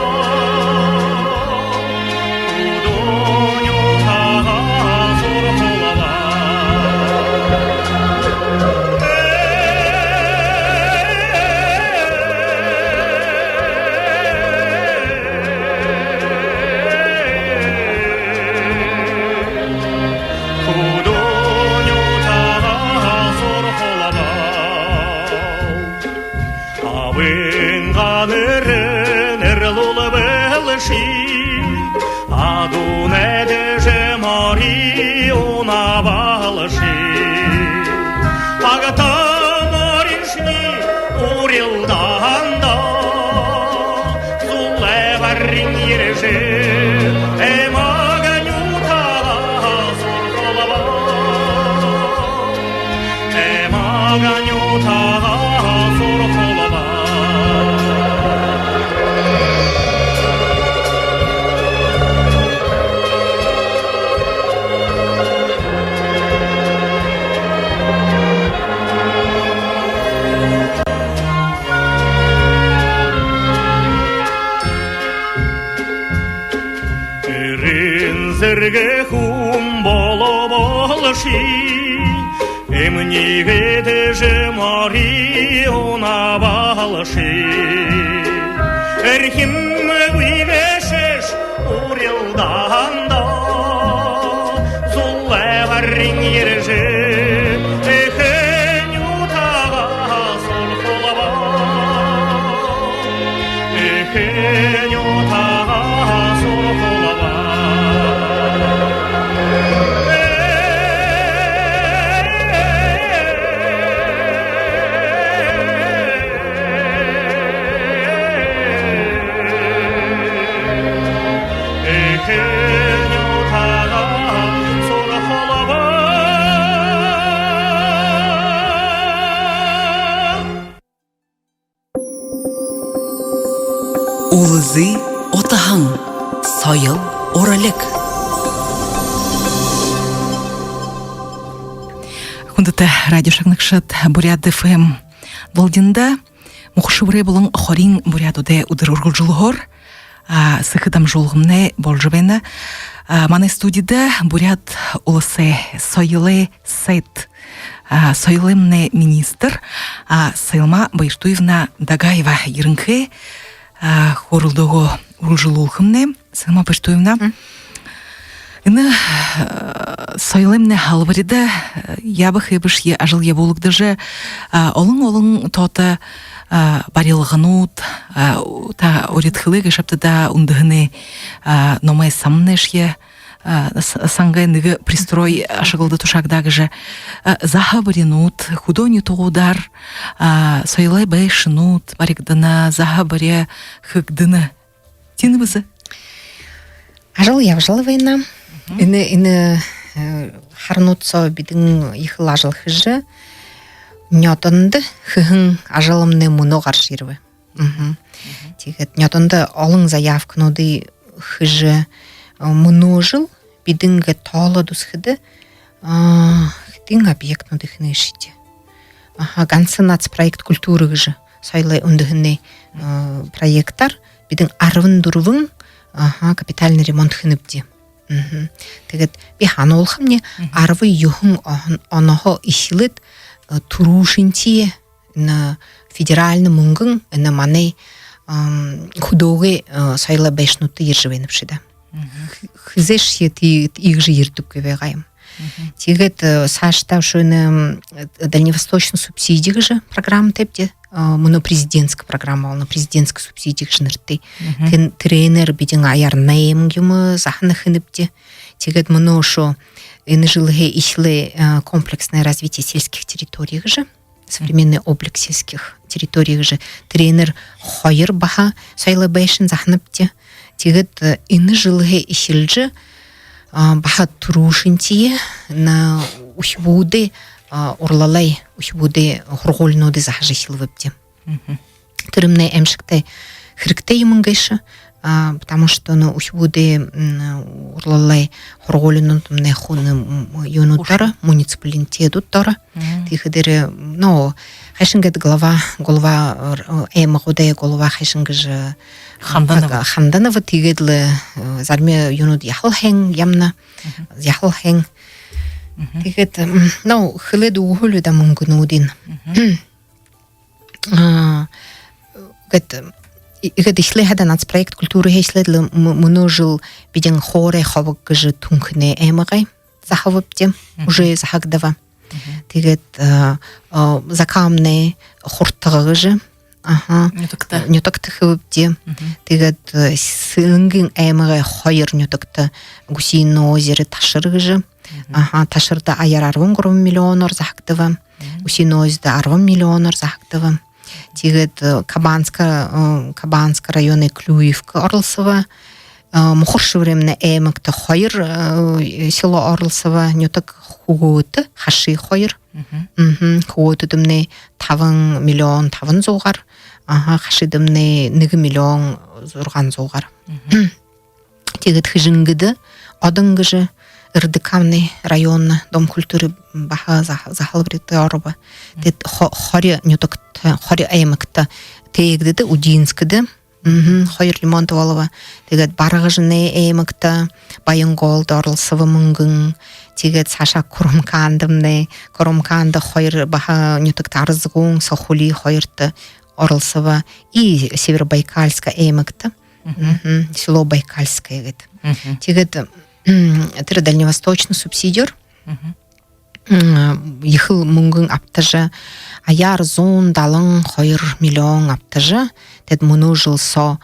Абынгаа нэрэнь нэрлүүлбэлши, адуунай дэжэ мори унабалши. Агта мориншни урилдаанда зулай барин ерэжэ, эмэгэ нютагаа сурхалба. Эмэгэ нютагаа сурхалба. Эрын зэргэ хүн болоболши, эмнигэй дэжэ мори унабалши. Эрхимгүй гээшэшье урилдаанда зулай барин ерэжэ, эхэ нютагаа сурхалба. Эхэ нютагаа сурхалба. Эхэ нютагаа сурхалба. Үлзы утаһан. Соёл уралиг. Хүндэтэ радио шагнагшад, Буряад ФМ долгиндо Мүнхэ Шэбэрэй болон Хориин буряадуудай үдэр үргэлжэлһөөр, а, сэхэ дамжуулгамнай боложо байна. А, манай студида Буряад Уласай соёлой сайд, а, соёлоймнай министр, а, Сэлмэ Баяртуевна Дагаева ерэнхэй, а, хөөрэлдөөгөө үргэлжэлүүлхэмнай. Сэлмэ Баяртуевна. Мгм. Энэ, а, соёлоймнай халбарида, а, ябаха ябашье ажал ябуулагдажа, а, олон-олон тоото, барилганууд, та урид хэлээ гээшэбта даа, үндэһэнэй номой самнайшье, сангай нэгэ пристрой ашаглада тушаагдаа гэжэ. Заһабаринууд, хүдөө нютагуудаар соёлой байшангууд баригдана, заһабари хэгдэнэ. Тиимэ бэзэ? Ажал ябажал байна. Энэ, энэ харанууд соо бидэн ехэл ажал хэжэ, нёдондо хэһэн ажалнай мүнөө гаража ерэбэ. Тиигээд нёдондо олон заявкануудые хэжэ, мүнөө жэл бидэн гээд тоолоод үзэхэдэ, хэдэн объектнууд эхинэшэбди. Аха, ганса нацпроект «Культура» гэжэ соёлой үндэһэнэй проектаар бидэн арбан дүрбэн, аха, капитальный ремонт хэнэбди. Тиигээд би һануулхамни, арбан юһэн онһоо эхилээд түрүүшынхиеэ энэ федеральна мүнгэн энэ манай хүдөөгэй соёлой байшангуудта ерэжэ байна бшуу даа. Хэзээшье тии-, иигэжэ ерэдэггүй байгаа юм. Тиигээд саашадаа үшөө энэ дальневосточный субсидия гэжэ программа табибди. Мүнөө президентскэ программа болоно, президентскэ субсидия гэжэ нэрэтэй. Тэрэнээр бидэн аяар найман юумэ заһана хэнэбди. Тиигээд мүнөө үшөө энэ жэлһээ эхилээ комплексное развитие сельских территорий гэжэ, современный облик сельских территорий гэжэ, тэрэнээр хоёр баһа соёлой байшан заһанабди. Тиигээд энэ жэлһээ эхилжэ баһа түрүүшынхиеэ үхибүүдэй урлалай, үхибүүдэй һургуулинуудые заһажа эхилбэбди. Тэрэмнай аймшагтай хэрэгтэй юумэн гээшэ, потому что энэ үхибүүдэй урлалай һургуулинууднай хуу юунүүд доро, муниципалитедүүд доро. Тиихэдээрээ, ну, хайшан гээд глава, глава, аймагуудай глава хайшан гэжэ Ханданова. Ханданова, тиигээд лэ зарим юунүүд яһала һайн ябана, яһала һайн. Тиигээд, ну, хэлээд үгэхэл даа мүнгэнүүдынь. Гээд, иигээд эхилээ хадаа нацпроект «Культура» эхилээд лэ мүнөө жэл бидэн Хоорой Хобог гэжэ Түнхэнэй аймагай заһабабди, уже заһагдаба. Тиигээд Закаманай Хуртага гэжэ, аха, нютагта, нютагта хэбэбди. Тиигээд Сэлэнгын аймагай хоёр нютагта, Гусиное озеро, Ташир гэжэ. Аха, Таширда аяар арбан гурбан миллионоор заһагдаба. Гусиное озеро арбан миллионоор заһагдаба. Тиигээд Кабанска, Кабанска районой Клюевка оролсобо. Мухар-Шэбэрэмнай аймагта хоёр село оролсобо, нютаг Хүгөөтэ, Хаши хоёр. Хүгөөтэдэмнай табан миллион табан зуугаар, аха, Хашидамнай нэгэ миллион зургаан зуугаар. Тиигээд Хэжэнгэдэ Одон гэжэ РДК-мнай районно Дом культуры баһа заһа-, заһалбарида оробо. Тиигээд хо-, хори нютагта, хори аймагта, Тээгдэдэ, Удинскэдэ хоёр ремонт болобо. Тиигээд Баргажанай аймагта Баянголдо оролсобо мүнгэн. Тиигээд саашаа Курумкандамнай, Курумканда хоёр баһа нютагта, Арзгун, Сохули хоёрто оролсобо. И Северобайкальска аймагта село Байкальское гээд. Тиигээд тэрэ дальневосточно субсидиор ехэл мүнгэн абтажа, аяар зуун далан хоёр миллион абтажа, тиигээд мүнөө жэл соо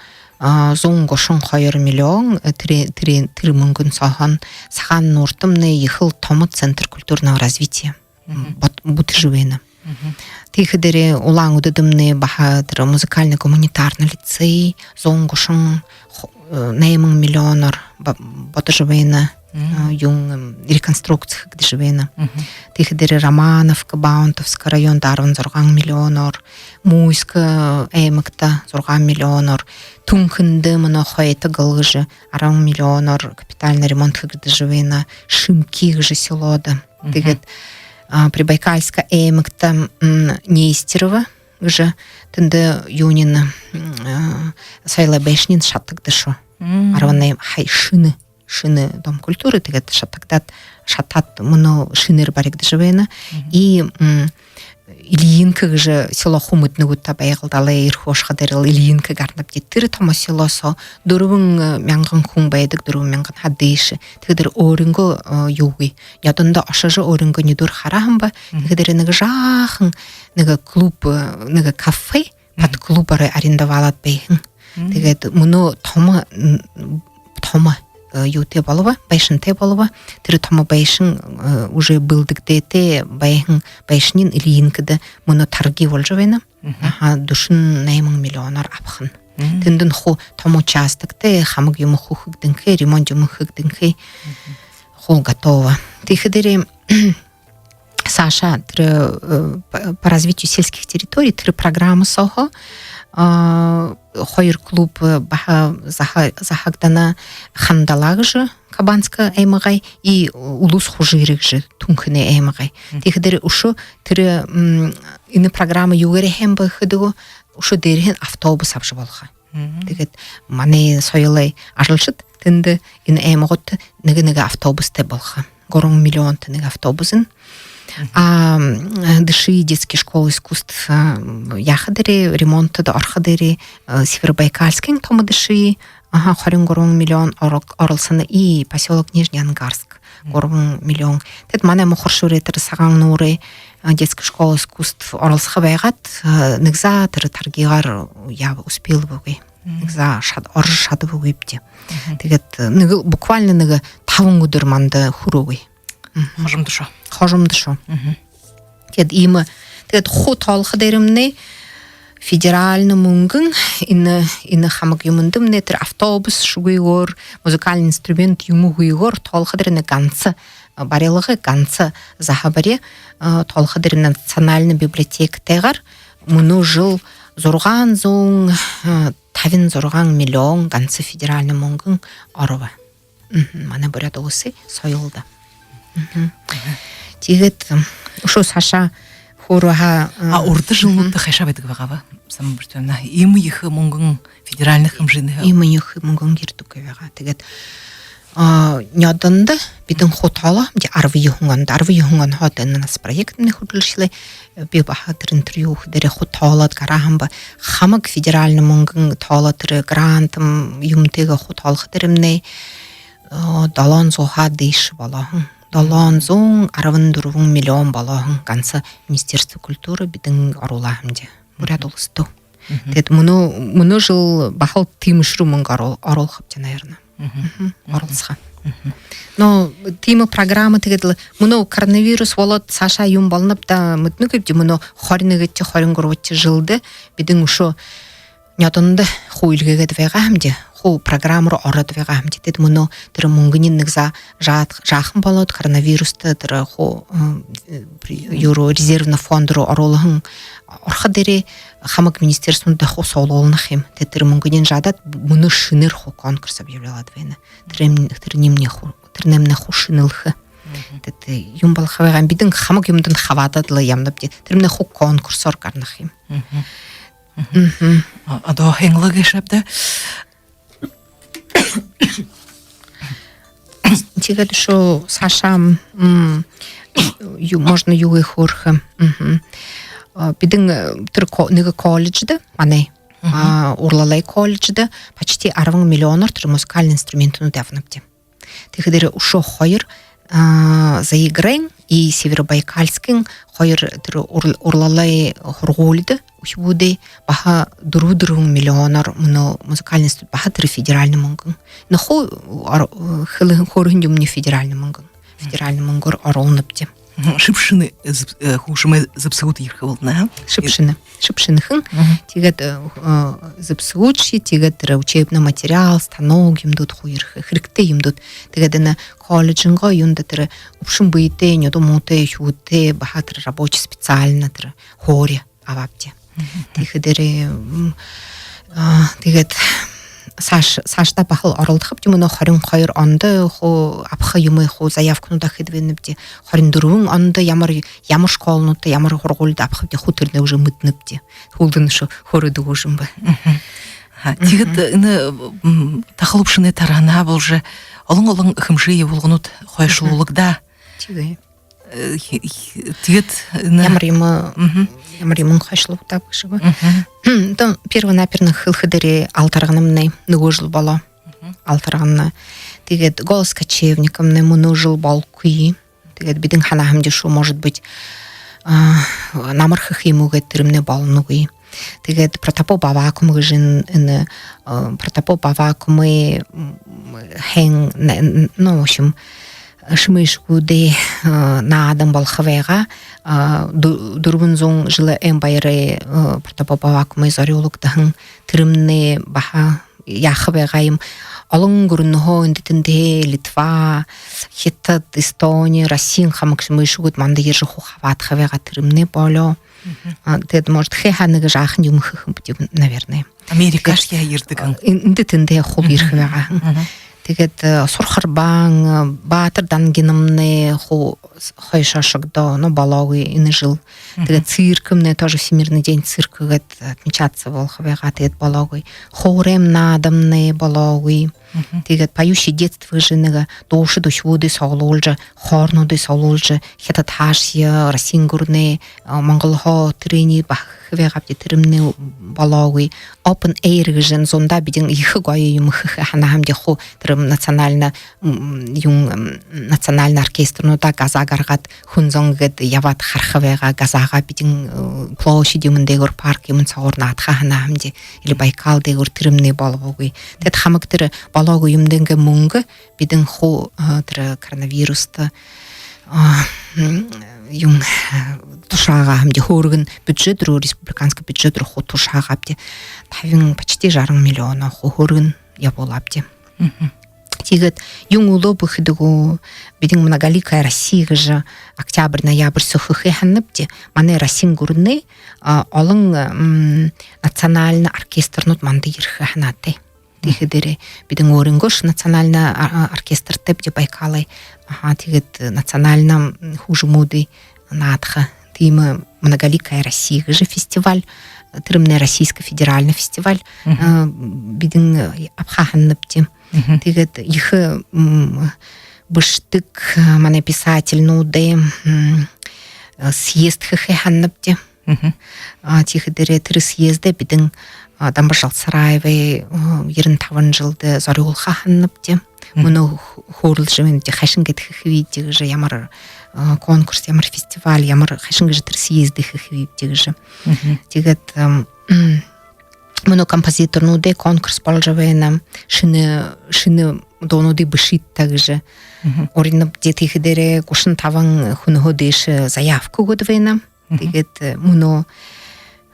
зуун гушан хоёр миллион, тэрэ, тэрэ, тэрэ мүнгэн сооһоо Сагаан-Нууртамнай ехэл томо центр культурного развития бод-, бүтэжэ байна. Тиихэдээрээ Улаан-Үдэдэмнай баһа тэрэ музыкально-гуманитарный лицей зуун гушан найман миллионоор ба-, бодожо байна. Юун, реконструкци хэгдэжэ байна. Тиихэдээрээ Романовка, Баунтовска районда арбан зургаан миллионоор, Муйска аймагта зургаан миллионоор, Түнхэндэ мүнөө хойто гэлгэжэ арбан миллионоор капитальный ремонт хэгдэжэ байна. Шимки гэжэ селодо. Тиигээд Прибайкальска аймагта Нестерово гэжэ, тэндэ юуниинь, соёлой байшаниинь шатагдашоо. Арбан найман хай шэнэ, шэнэ Дом культуры, тиигээд шатагдаад, шатаад, мүнөө шэнээр баригдажа байна. И Ильинка гэжэ село хуу мэдэнэ гүт даа, Байгал далай, Эрхүү ошоходоороо Ильинка гаранабди. Тэрэ томо село соо дүрбэн мянган хүн байдаг, дүрбэн мянган хадыш. Тиихэдээр өөрынгөө юугүй, нёдондо ошожо, өөрынгөө нюдөөр хараа һаамба. Тиихэдээр нэгэ жаахан, нэгэ клуб, нэгэ кафе Под клубаараа арендовалаад байһан. Тиигээд мүнөө томо, м, томо, э, юутэй болобо, байшантай болобо. Тэрэ томо байшан, э, уже бэлдэгдээтэй байһан байшаниинь Ильинкада мүнөө торги болжо байна. Аха, дүшэн найман миллионоор абаха. Тэндэнь хуу томо участоктой, хамаг юумэ хэгдэнхэй, ремонт юумэ хэгдэнхэй. Хуу готово. Тиихэдээрээ саашаа тэрэ, э, по, по развитию сельских территорий тэрэ программа сооһоо, а, хоёр клуб, э, баһа заха-, захагдана: Хандала гэжэ Кабанска аймагай, и Улус-Хужира гэжэ Түнхэнэй аймагай. Тиихэдээрээ үшөө тэрэ, м, энэ программа юугээрээ һайн бэ гэхэдэ гү, үшөө дээрэһээнь автобус абажа болохо. Тиигээд манай соёлой ажалшад тэндэ, энэ аймагуудта нэгэ-нэгэ автобустай болохо. Гурбан миллионто нэгэ автобусынь. А, м, ДШИ, детские школы искусств, а, яахадаараа, ремонтдо орходоороо, а, Северобайкальскын томо ДШИ, аха, хорин гурбан миллион оро-, оролсоно, и посёлок Нижнеангарск гурбан миллион. Тиигээд манай Мухар-Шэбэрэй тэрэ Сагаан-Нуурай, а, детская школа искусств оролсохо байгаад, а, нэгэ заа тэрэ торгигаар яа, успелбагүй. Нэгэ заа шад-, орожо шадабагүйбди. Тиигээд, э, нэгэ, буквально нэгэ табан үдэр манда хүрөөгүй. Хожомдошоо. Хожомдошоо. Тиигээд иимэ, тиигээд хуу тоолоходоримнай федеральна мүнгэн энэ, энэ хамаг юумэндэмнай, тэрэ автобусшьегүйгөөр, музыкальный инструмент юумэгүйгөөр тоолоходоримнай ганса, а, барилга, ганса заха бари, а, тоолоходоримнай национальна библиотекатайгаар мүнөө жэл зургаан зуун, а, табин зургаан миллион ганса федеральна мүнгэн оробо. Манай Буряад Уласай соёлдо. Тиигээд, м, үшөө саашаа хуу һаа, а, урда жэлнүүдтэ хайшаа байдаг байгааб? Самбар тойно иимэ ехэ мүнгэн федеральна хэмжээнэй. Иимэ ехэ мүнгэн ерэдэггүй байгаа. Тиигээд, а, нёдондо бидэн хуу тоолоһон, арбан юһэн ондо, арбан юһэн онһоо энэ наса проектнай хүдэлжэ эхилээ. Би баһа тэрэ интервью үгэхэдөө хуу тоолоод гараһан ба, хамаг федеральна мүнгэн тоолоод, тэрэ грант юумэтэйгээ хуу тоолоходоримнай, э, долоон зууһаа дээшэ болоһон. Долоон зуун арбан дүрбэн миллион болоһон ганса Министерство культуры бидэн оруулаа һэмди. Буряад Уласта. Тиигээд мүнөө, мүнөө жэл баһал тиимэшэрүү мүнгэ оруу-, оруулхабди, наверно. Оролсохо. Но тиимэ программа, тиигээд лэ мүнөө коронавирус болоод саашаа юун болоноб даа мэдэнэгүйбди, мүнөө хорин нэгэдэхи, хорин гурбадахи жэлдэ бидэн үшөө нёдондо хуу эльгээгээд байгаа һэмди, хуу программа руу ороод байгаа һэмди. Тиигээд мүнөө тэрэ мүнгэниинь нэгэ заа жаа-, жаахан болоод, коронавирустай тэрэ хуу, м, э, при-, юу руу, резервный фонд руу оруулһан, орходоороо хамаг министерствонуудта хуу суглуулна ха юм. Тиигээд тэрэ мүнгэниинь жаадаад, мүнөө шэнээр хуу конкурс объявлялаад байна. Тэрэмнай, тэрэмнай хуу, тэрэмнай хуу шэнэлхэ. Тиигээд юун болохо байгаа юм, бидэн хамаг юумэндэнь хабаадаад лэ ябанабди. Тэрэмнай хуу конкурсоор гарана ха юм. А, одоо һайн лэ гээшэб даа. Тиигээд үшөө саашаа, м, юу, можно юугээ хөөрэхэ. А, бидэн, э, тэрэ ко-, нэгэ колледждэ, манай, а, урлалай колледждэ почти арбан миллионоор тэрэ музыкальна инструментнүүд ябанабди. Тиихэдээрээ үшөө хоёр, а, Заиграйн и Северобайкальскын хоёр тэрэ ур-, урлалай һургуулида үхибүүдэй баһа дүрбэ-дүрбэн миллионоор мүнөө музыкальна инстру-, баһа тэрэ федеральна мүнгэн. Но хуу ор-, хэлэһэн, хөөрэһэн юумэниинь федеральна мүнгэн. Федеральна мүнгөөр оруулнабди. Шэбшэнэ, э, зэб-, э, хүгжэмэй зэбсэгүүд ерэхэ болоно, а? Шэбшэнэ. Шэбшэнэхэн. Тиигээд, э, э, зэбсэгүүдшье, тиигээд тэрэ учебный материал, станок юумэнүүд хуу ерэхэ. Хэрэгтэй юумэнүүд. Тиигээд энэ колледжынгоо юундэ тэрэ үбшэн бэетэй, нюдэ муутай үхибүүдтэ баһа тэрэ рабочий специальна тэрэ һуури абаабди. Тиихэдээрээ, м, а, тиигээд сааш-, саашадаа баһал оролдохобди, мүнөө хорин хоёр ондо хуу абаха юумэ хуу заявкануудаа хэдэг байнабди. Хорин дүрбэн ондо ямар, ямар школануудта, ямар һургуулида абахабди, хуу тэрэнээ уже мэдэнэбди. Һүүлдэнь үшөө хөөрөөд үгөөшэм бэ. Аха. Тиигээд энэ, м, Тахал үбшэнэй тараанаһаа болжо олон-олон хэмжээ ябуулганууд хойшолуулагдаа. Тиигээ. Э, хи-, хи-, тиигээд энэ ямар юумэ, ямар юумэ хойшолуугдааб гэжэ гү? Одоо первонаперво хэлэхэдээрээ Алтарганамнай нүгөө жэл болоо. Алтаргана. Тиигээд «Голос кочевникамнай» мүнөө жэл болохогүй. Тиигээд бидэн һанаа һэмди шүү, может быть, а, намар хэхэ юм гү гээд, тэрэмнай болоногүй. Тиигээд Протопоп Аввакум гэжэ энэ, энэ, э, Протопоп Аввакумай, м, хэн, н-, н-, ну, в общем, шэмээшэгүүдэй, э, наадан болохо байгаа. Э, дү-, дүрбэн зуун жэлэй ойн баярай, э, Протопоп Аввакумай зорюулагдаһан тэрэмнай баһа яаха байгаа юм. Олон гүрэнһөө, эндэ тэндэ, Литва, Хитад, Эстони, Россиин хамаг шэмээшэгүүд манда ерэжэ хуу хабаадаха байгаа, тэрэмнай болёо. Мгм. А, тиигээд, может, хэ ханага жаахан юумэ хэхэ юм бди, наверное. Америкашье ерэдэг һэн. Эн-, эндэ тэндэ хуу ерэхэ байгаа. Мгм. Тиигээд, э, Сурхарбаан, э, Баатар Дангинамнай хуу хойшоо ошогдоо, но болоогүй энэ жэл. Тиигээд циркмнай тоже Всемирный день цирка гээд отмечаться болохо байгаа, тиигээд болоогүй. Хуурайм наадамнай болоогүй. Мгм. Тиигээд «Поющее детство» гэжэ нэгэ дуушад үхибүүдые суглуулжа, хоорнуудые суглуулжа, Хитад хаашье, Россиин гүрэнэй, э, Монголһоо, тэрэниие баһа хэхэ байгаабди, тэрэмнай болоогүй. Open air гэжэ зундаа бидэн ехэ гоё юумэ хэхэ һанаа һэмди, хуу тэрэ национальна, м, юун, м, национальна оркестрнуудаа газаа гаргаад, хүн зон гээд ябаад хараха байгаа, газаагаа бидэн, э, площадь юумэн дээгүүр, парк юумэн соогуур наадаха һанаа һэмди, или Байкал дээгүүр, тэрэмнай болоогүй. Тиигээд хамаг тэрэ болоогүй юумэндэнгээ мүнгэ бидэн хуу, э, тэрэ коронавируста, э, м, юун, э, тушаагаа һэмди, һөөргэнь бюджет руу, республиканска бюджет руу хуу тушаагаабди. Табин, почти жаран миллион хуу һөөргэнь ябуулаабди. Мгм. Тиигээд юун үлөөб гэхэдэ гү, бидэн «Многоликая Россия» гэжэ октябрь, ноябрь соо хэхэ һанаабди. Манай Россиин гүрэнэй, а, олон, м, национальна оркестрнууд манда ерэхэ һанаатай. Тиихэдээрээ бидэн өөрынгөөшье национальна, а, а, оркестртайбди Байкалай. Аха, тиигээд национальна, м, хүгжэмүүдые наадаха. Тиимэ «Многоликая Россия» гэжэ фестиваль, тэрэмнай российско-федеральна фестиваль. Мгм. Э, бидэн, э, абаха һанаабди. Мгм. Тиигээд ехэ, м, бэшэдэг, э, манай писательнуудай, м, э, съезд хэхэ һанаабди. Мгм. А, тиихэдээрээ тэрэ съездээ бидэн, а, Дамба Жалсараевай, э, ерэн табан жэлдэ зорюулха һанаабди. Мгм. Мүнөө хө-, хөөрэлдэжэ байнабди, хайшан гээд хэхэбибди гэжэ, ямар, э, конкурс, ямар фестиваль, ямар, хайшан гэжэ тэрэ съездээ хэхэбибди гэжэ. Мгм. Тиигээд, эм, м, мүнөө композиторнуудай конкурс боложо байна. Шэнэ, шэнэ дуунуудые бэшыт даа гэжэ. Мгм. Уринабди, тиихэдээрээ гушан табан хүнһөө дээшэ заявка үгөөд байна. Мгм. Тиигээд, э, мүнөө,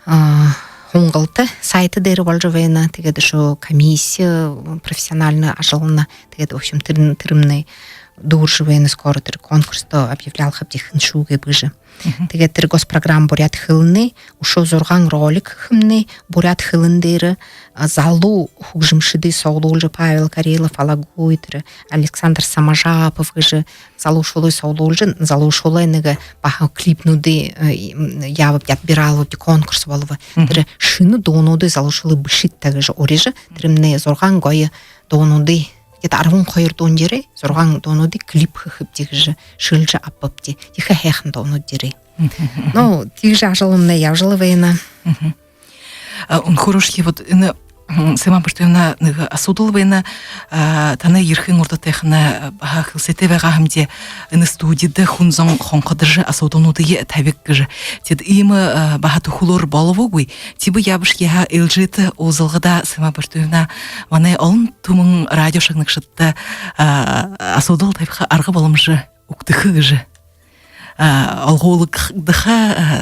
а, һунгалта, сайт дээрэ боложо байна. Тиигээд үшөө комисси, профессиональна ажаллана. Тиигээд, в общем, тэрэ-, тэрэмнай дүүржэ байна, скоро тэрэ конкурста объявлялхабди, хэн шүүгээб гэжэ. Мгм. Тиигээд тэрэ госпрограмма буряад хэлэнэй, үшөө зургаан ролик хэмнай буряад хэлэн дээрэ, а, залуу хүгжэмшэдые суглуулжа, Павел Карелов, Алагуй, тэрэ Александр Самажапов гэжэ залуушуулые суглуулжа, залуушуулай нэгэ баһа клипнүүдые, э, м, яабабди, отбиралбди, конкурс болобо. Мгм. Тэрэ шэнэ дуунуудые залуушуулые бэшыт даа гэжэ урижа, тэрэмнай зургаан гоё дуунуудые, где-то арбан хоёр дуун ерээ, зургаан дуунуудые клип хэхэбди гэжэ шэлэжэ абаабди. Ехэ һайхан дуунууд ерээ. Мгм. Ну, тиигэжэ ажалнай ябажал байна. Мгм. А, үнэхөөрөөшье, вот энэ, м, Сема Бартуевна, нэгэ асуудал байна. А, танай ерэхын урда тайхана, а, баһа хэлсээтэй байгаа һэмди, энэ студидэ хүн зон хонходожо асуудалнуудые табиг гэжэ. Тиигээд иимэ, а, баһа түхэлөөр болобо гү? Тиибэ яабашье һаа, ээлжээтэ уулзалгада, Сема Бартуевна, манай олон түмэн радио шагнагшадта, а, асуудал табиха арга боломжо үгтэхэ гэжэ. А, олгуулагдаха,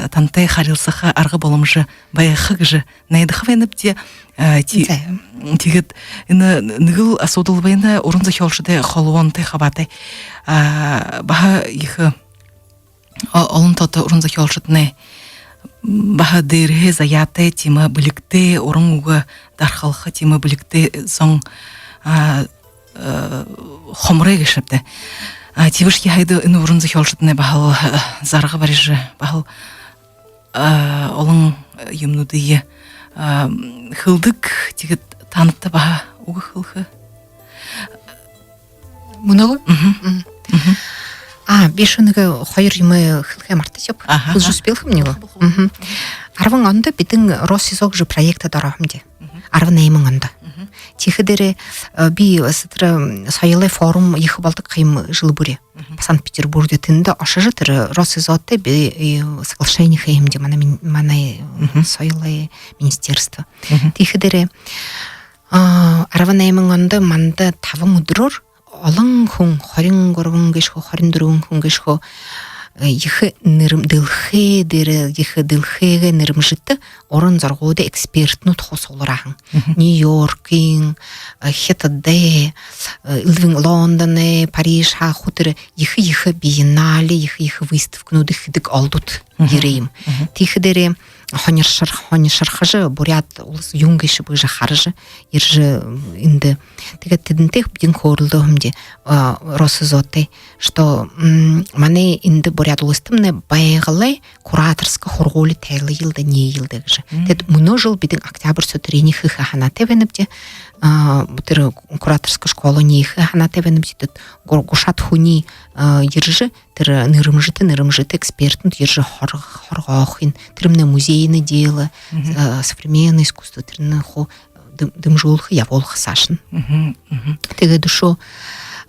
а, тантай харилсаха арга боломжо байха гэжэ найдаха байнабди. А, ти-, зай. Тиигээд энэ нэгэл асуудал байна, уран зохёолшодой холбоонотой хабаатай. А, баһа ехэ, о-, олон тоото уран зохёолшоднай баһа дээрэһээ заяатай, тиимэ бэлигтэй, уран үгэ дархалха тиимэ бэлигтэй зон, а, э, хомор гээшэ бшуу даа. А, тиибэшье һаа, энэ уран зохёолшоднай баһал, э, зарга барижа, баһал, э, олон, э, юумэнүүдые, э, хэлэдэг, тиигээд таанадта баһа үгэ хэлэхэ. Мүнөө гү? Мгм. Мгм. Мгм. А, би шэнэгэ хоёр юумэ хэлэхэ мартажаб. Аха. Хэлэжэ успейлхэмни гү? Мгм. Арбан ондо бидэн «Россезон» гэжэ проектдэ ороһомди. Мгм. арбан найман ондо. Тиихэдээрээ, э, би баһа тэрэ, м, соёлой форум ехэ болодог ха юм жэл бүри. Санкт-Петербургда тэндэ ошожо, тэрэ Росс.И.ЗОО-той би, э, соглашени хээ һэмди манай мин-, манай, э, соёлой министерство. Тиихэдээрээ, а, арбан найман ондо манда табан үдэрөөр олон хүн, хорин гурбан гээшэ хуу, хорин дүрбэн хүн гээшэ хуу, э, ехэ нэрэм-, дэлхэй дээрэ, ехэ дэлхэйн нэрэмжэтэ уран зурагуудай экспертнүүд хуу суглараа һэн. Нью-Йоркын, э, Хитадай, э, Лондоной, Париж, хуу тэрэ ехэ-ехэ биеннале, ехэ-ехэ выставкануудые хэдэг олдууд ерээ юм. Тиихэдээрээ һониршор-, һониршорхожо, буряад улас юун гээшэб гэжэ хаража, ерэжэ, м, эндэ. Тиигээд тэдэнтэй бидэн хөөрэлдөө һэмди, а, Росс.И.ЗОО-той, что, м, манай эндэ Буряад уластамнай Байгалай кураторска һургуули тайлаял даа, нээел даа гэжэ. Тиигээд мүнөө жэл бидэн октябрь соо тэрэниие хэхэ һанаатай байнабди, а, тэрэ кураторска школа нээхэ һанаатай байнабди. Тиигээд гу-, гушаад хүниие, а, ерэжэ, тэрэ нэрэмжэтэ, нэрэмжэтэ экспертнүүд ерэжэ һор-, һургахань, тэрэмнай музейное дело, э, современное искусство, тэрэнээ хуу дэм-, дэмжүүлхэ, ябуулха саашань. Тиигээд үшөө,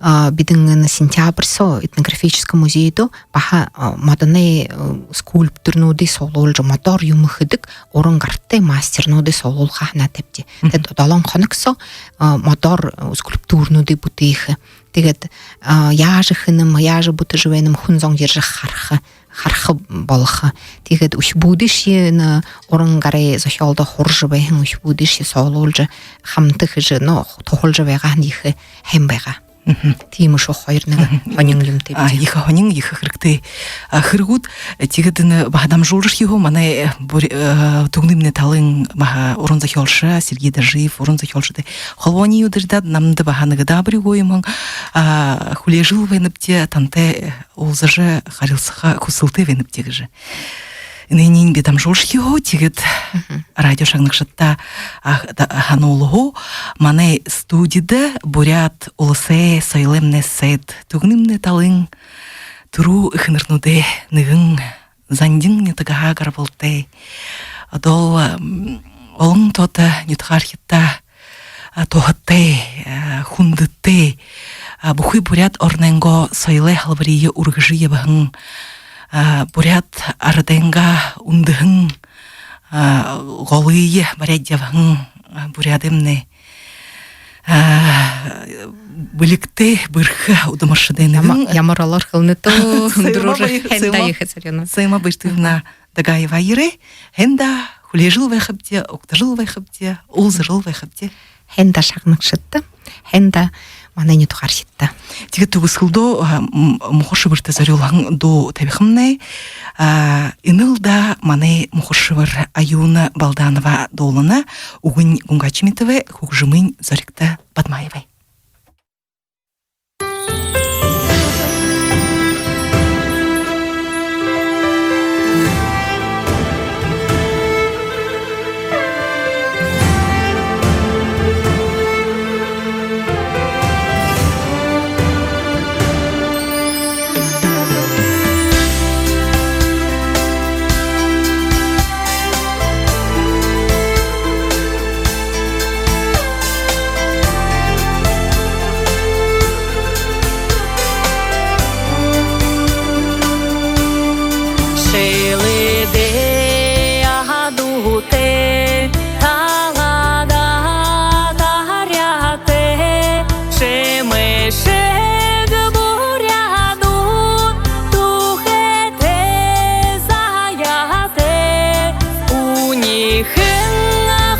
а, бидэн энэ сентябрь соо этнографическа музейдэ баһа, а, модоной, э, скульпторнуудые суглуулжа, модоор юумэ хэдэг уран гартай мастернуудые суглуулха һанаатайбди. Тиигээд долоон хоног соо, а, модоор, э, скульптурнуудые бүтээхэ. Тиигээд, а, яажа хэнэм, яажа бүтэжэ байнам, хүн зон ерэжэ хараха, хараха болохо. Тиигээд үхибүүдые, энэ уран гарай зохёолдо һуража байһан үхибүүдые суглуулжа, хамта хэжэ, ну, туһалжа байгаа һаань, ехэ һайн байгаа. Тиимэ шүү, хоёр нэгэ һонин юумэтэй. А, ехэ һонин, ехэ хэрэгтэй, а, хэрэгүүд. Тиигээд энэ баһа дамжуулжархиху, манай, э, бүри-, э, Түгнымнай талын баһа уран зохёолшо Сергей Доржиев, уран зохёолшодой холбооной үдэрдэ намда баһа нэгэ даабари үгөө юм һэн, а, хүлеэжэл байнабди, тантай, э, уулзажа харилсаха хүсэлтэй байнабди гэжэ. Энээниие би дамжуулжархиху, тиигээд радио шагнагшадта, а, да-, һануулхуу, манай студидэ Буряад Уласай соёлоймнай сайд, Түгнымнай талын түрүү эхэнэрнүүдэй нэгэн, Зандин нютагһаа гарбалтай, одоол, м, олон тоото нютагаархидта, а, туһатай, а, хүндэтэй, а, бүхы Буряад оронойнгоо соёлой һалбариие үргэжэ ябаһан, а, буряад арадайнгаа үндэһэн, а, голые баряад ябаһан, а, буряадаймнай, а, бэлигтэй, бэрхэ удамаршадай нэгэн. Ямар олоор хэлэнэт даа, хүндэтэ Сайма Баир-, һайн даа, Сайма, ехэ сэрюунэ. Сайма Баиртыевна Дагаева ерээ. Һайн даа, хүлеэжэл байхабди, угтажал байхабди, уулзажал байхабди. Һайн даа шагнагшадта, һайн даа манай нютагаархидта. Тиигээд түгэсхэлдөө, а, м-, Мухар-Шэбэртэ зорюулһан дуу табихамнай. А, энэл даа манай Мухар-Шэбэр, Аюна Балданова дуулана, үгэнь Гунга Чимитовэй, хүгжэмынь Зоригто Бадмаевай. Шэлэдэй аха дуутай, талада таряатай, шэмэшэг буряадууд, түүхэтэй заяатай, үнихэ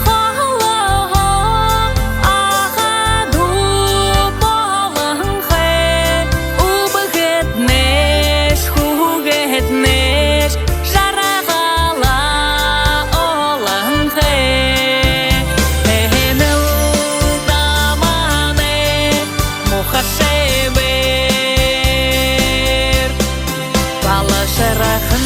холоһоо аха дүү болонхой, үбгэднэш, хүүгэднэш жаргалаа олонхой. Энэл даа манай Мухар-Шэбэр, балшархан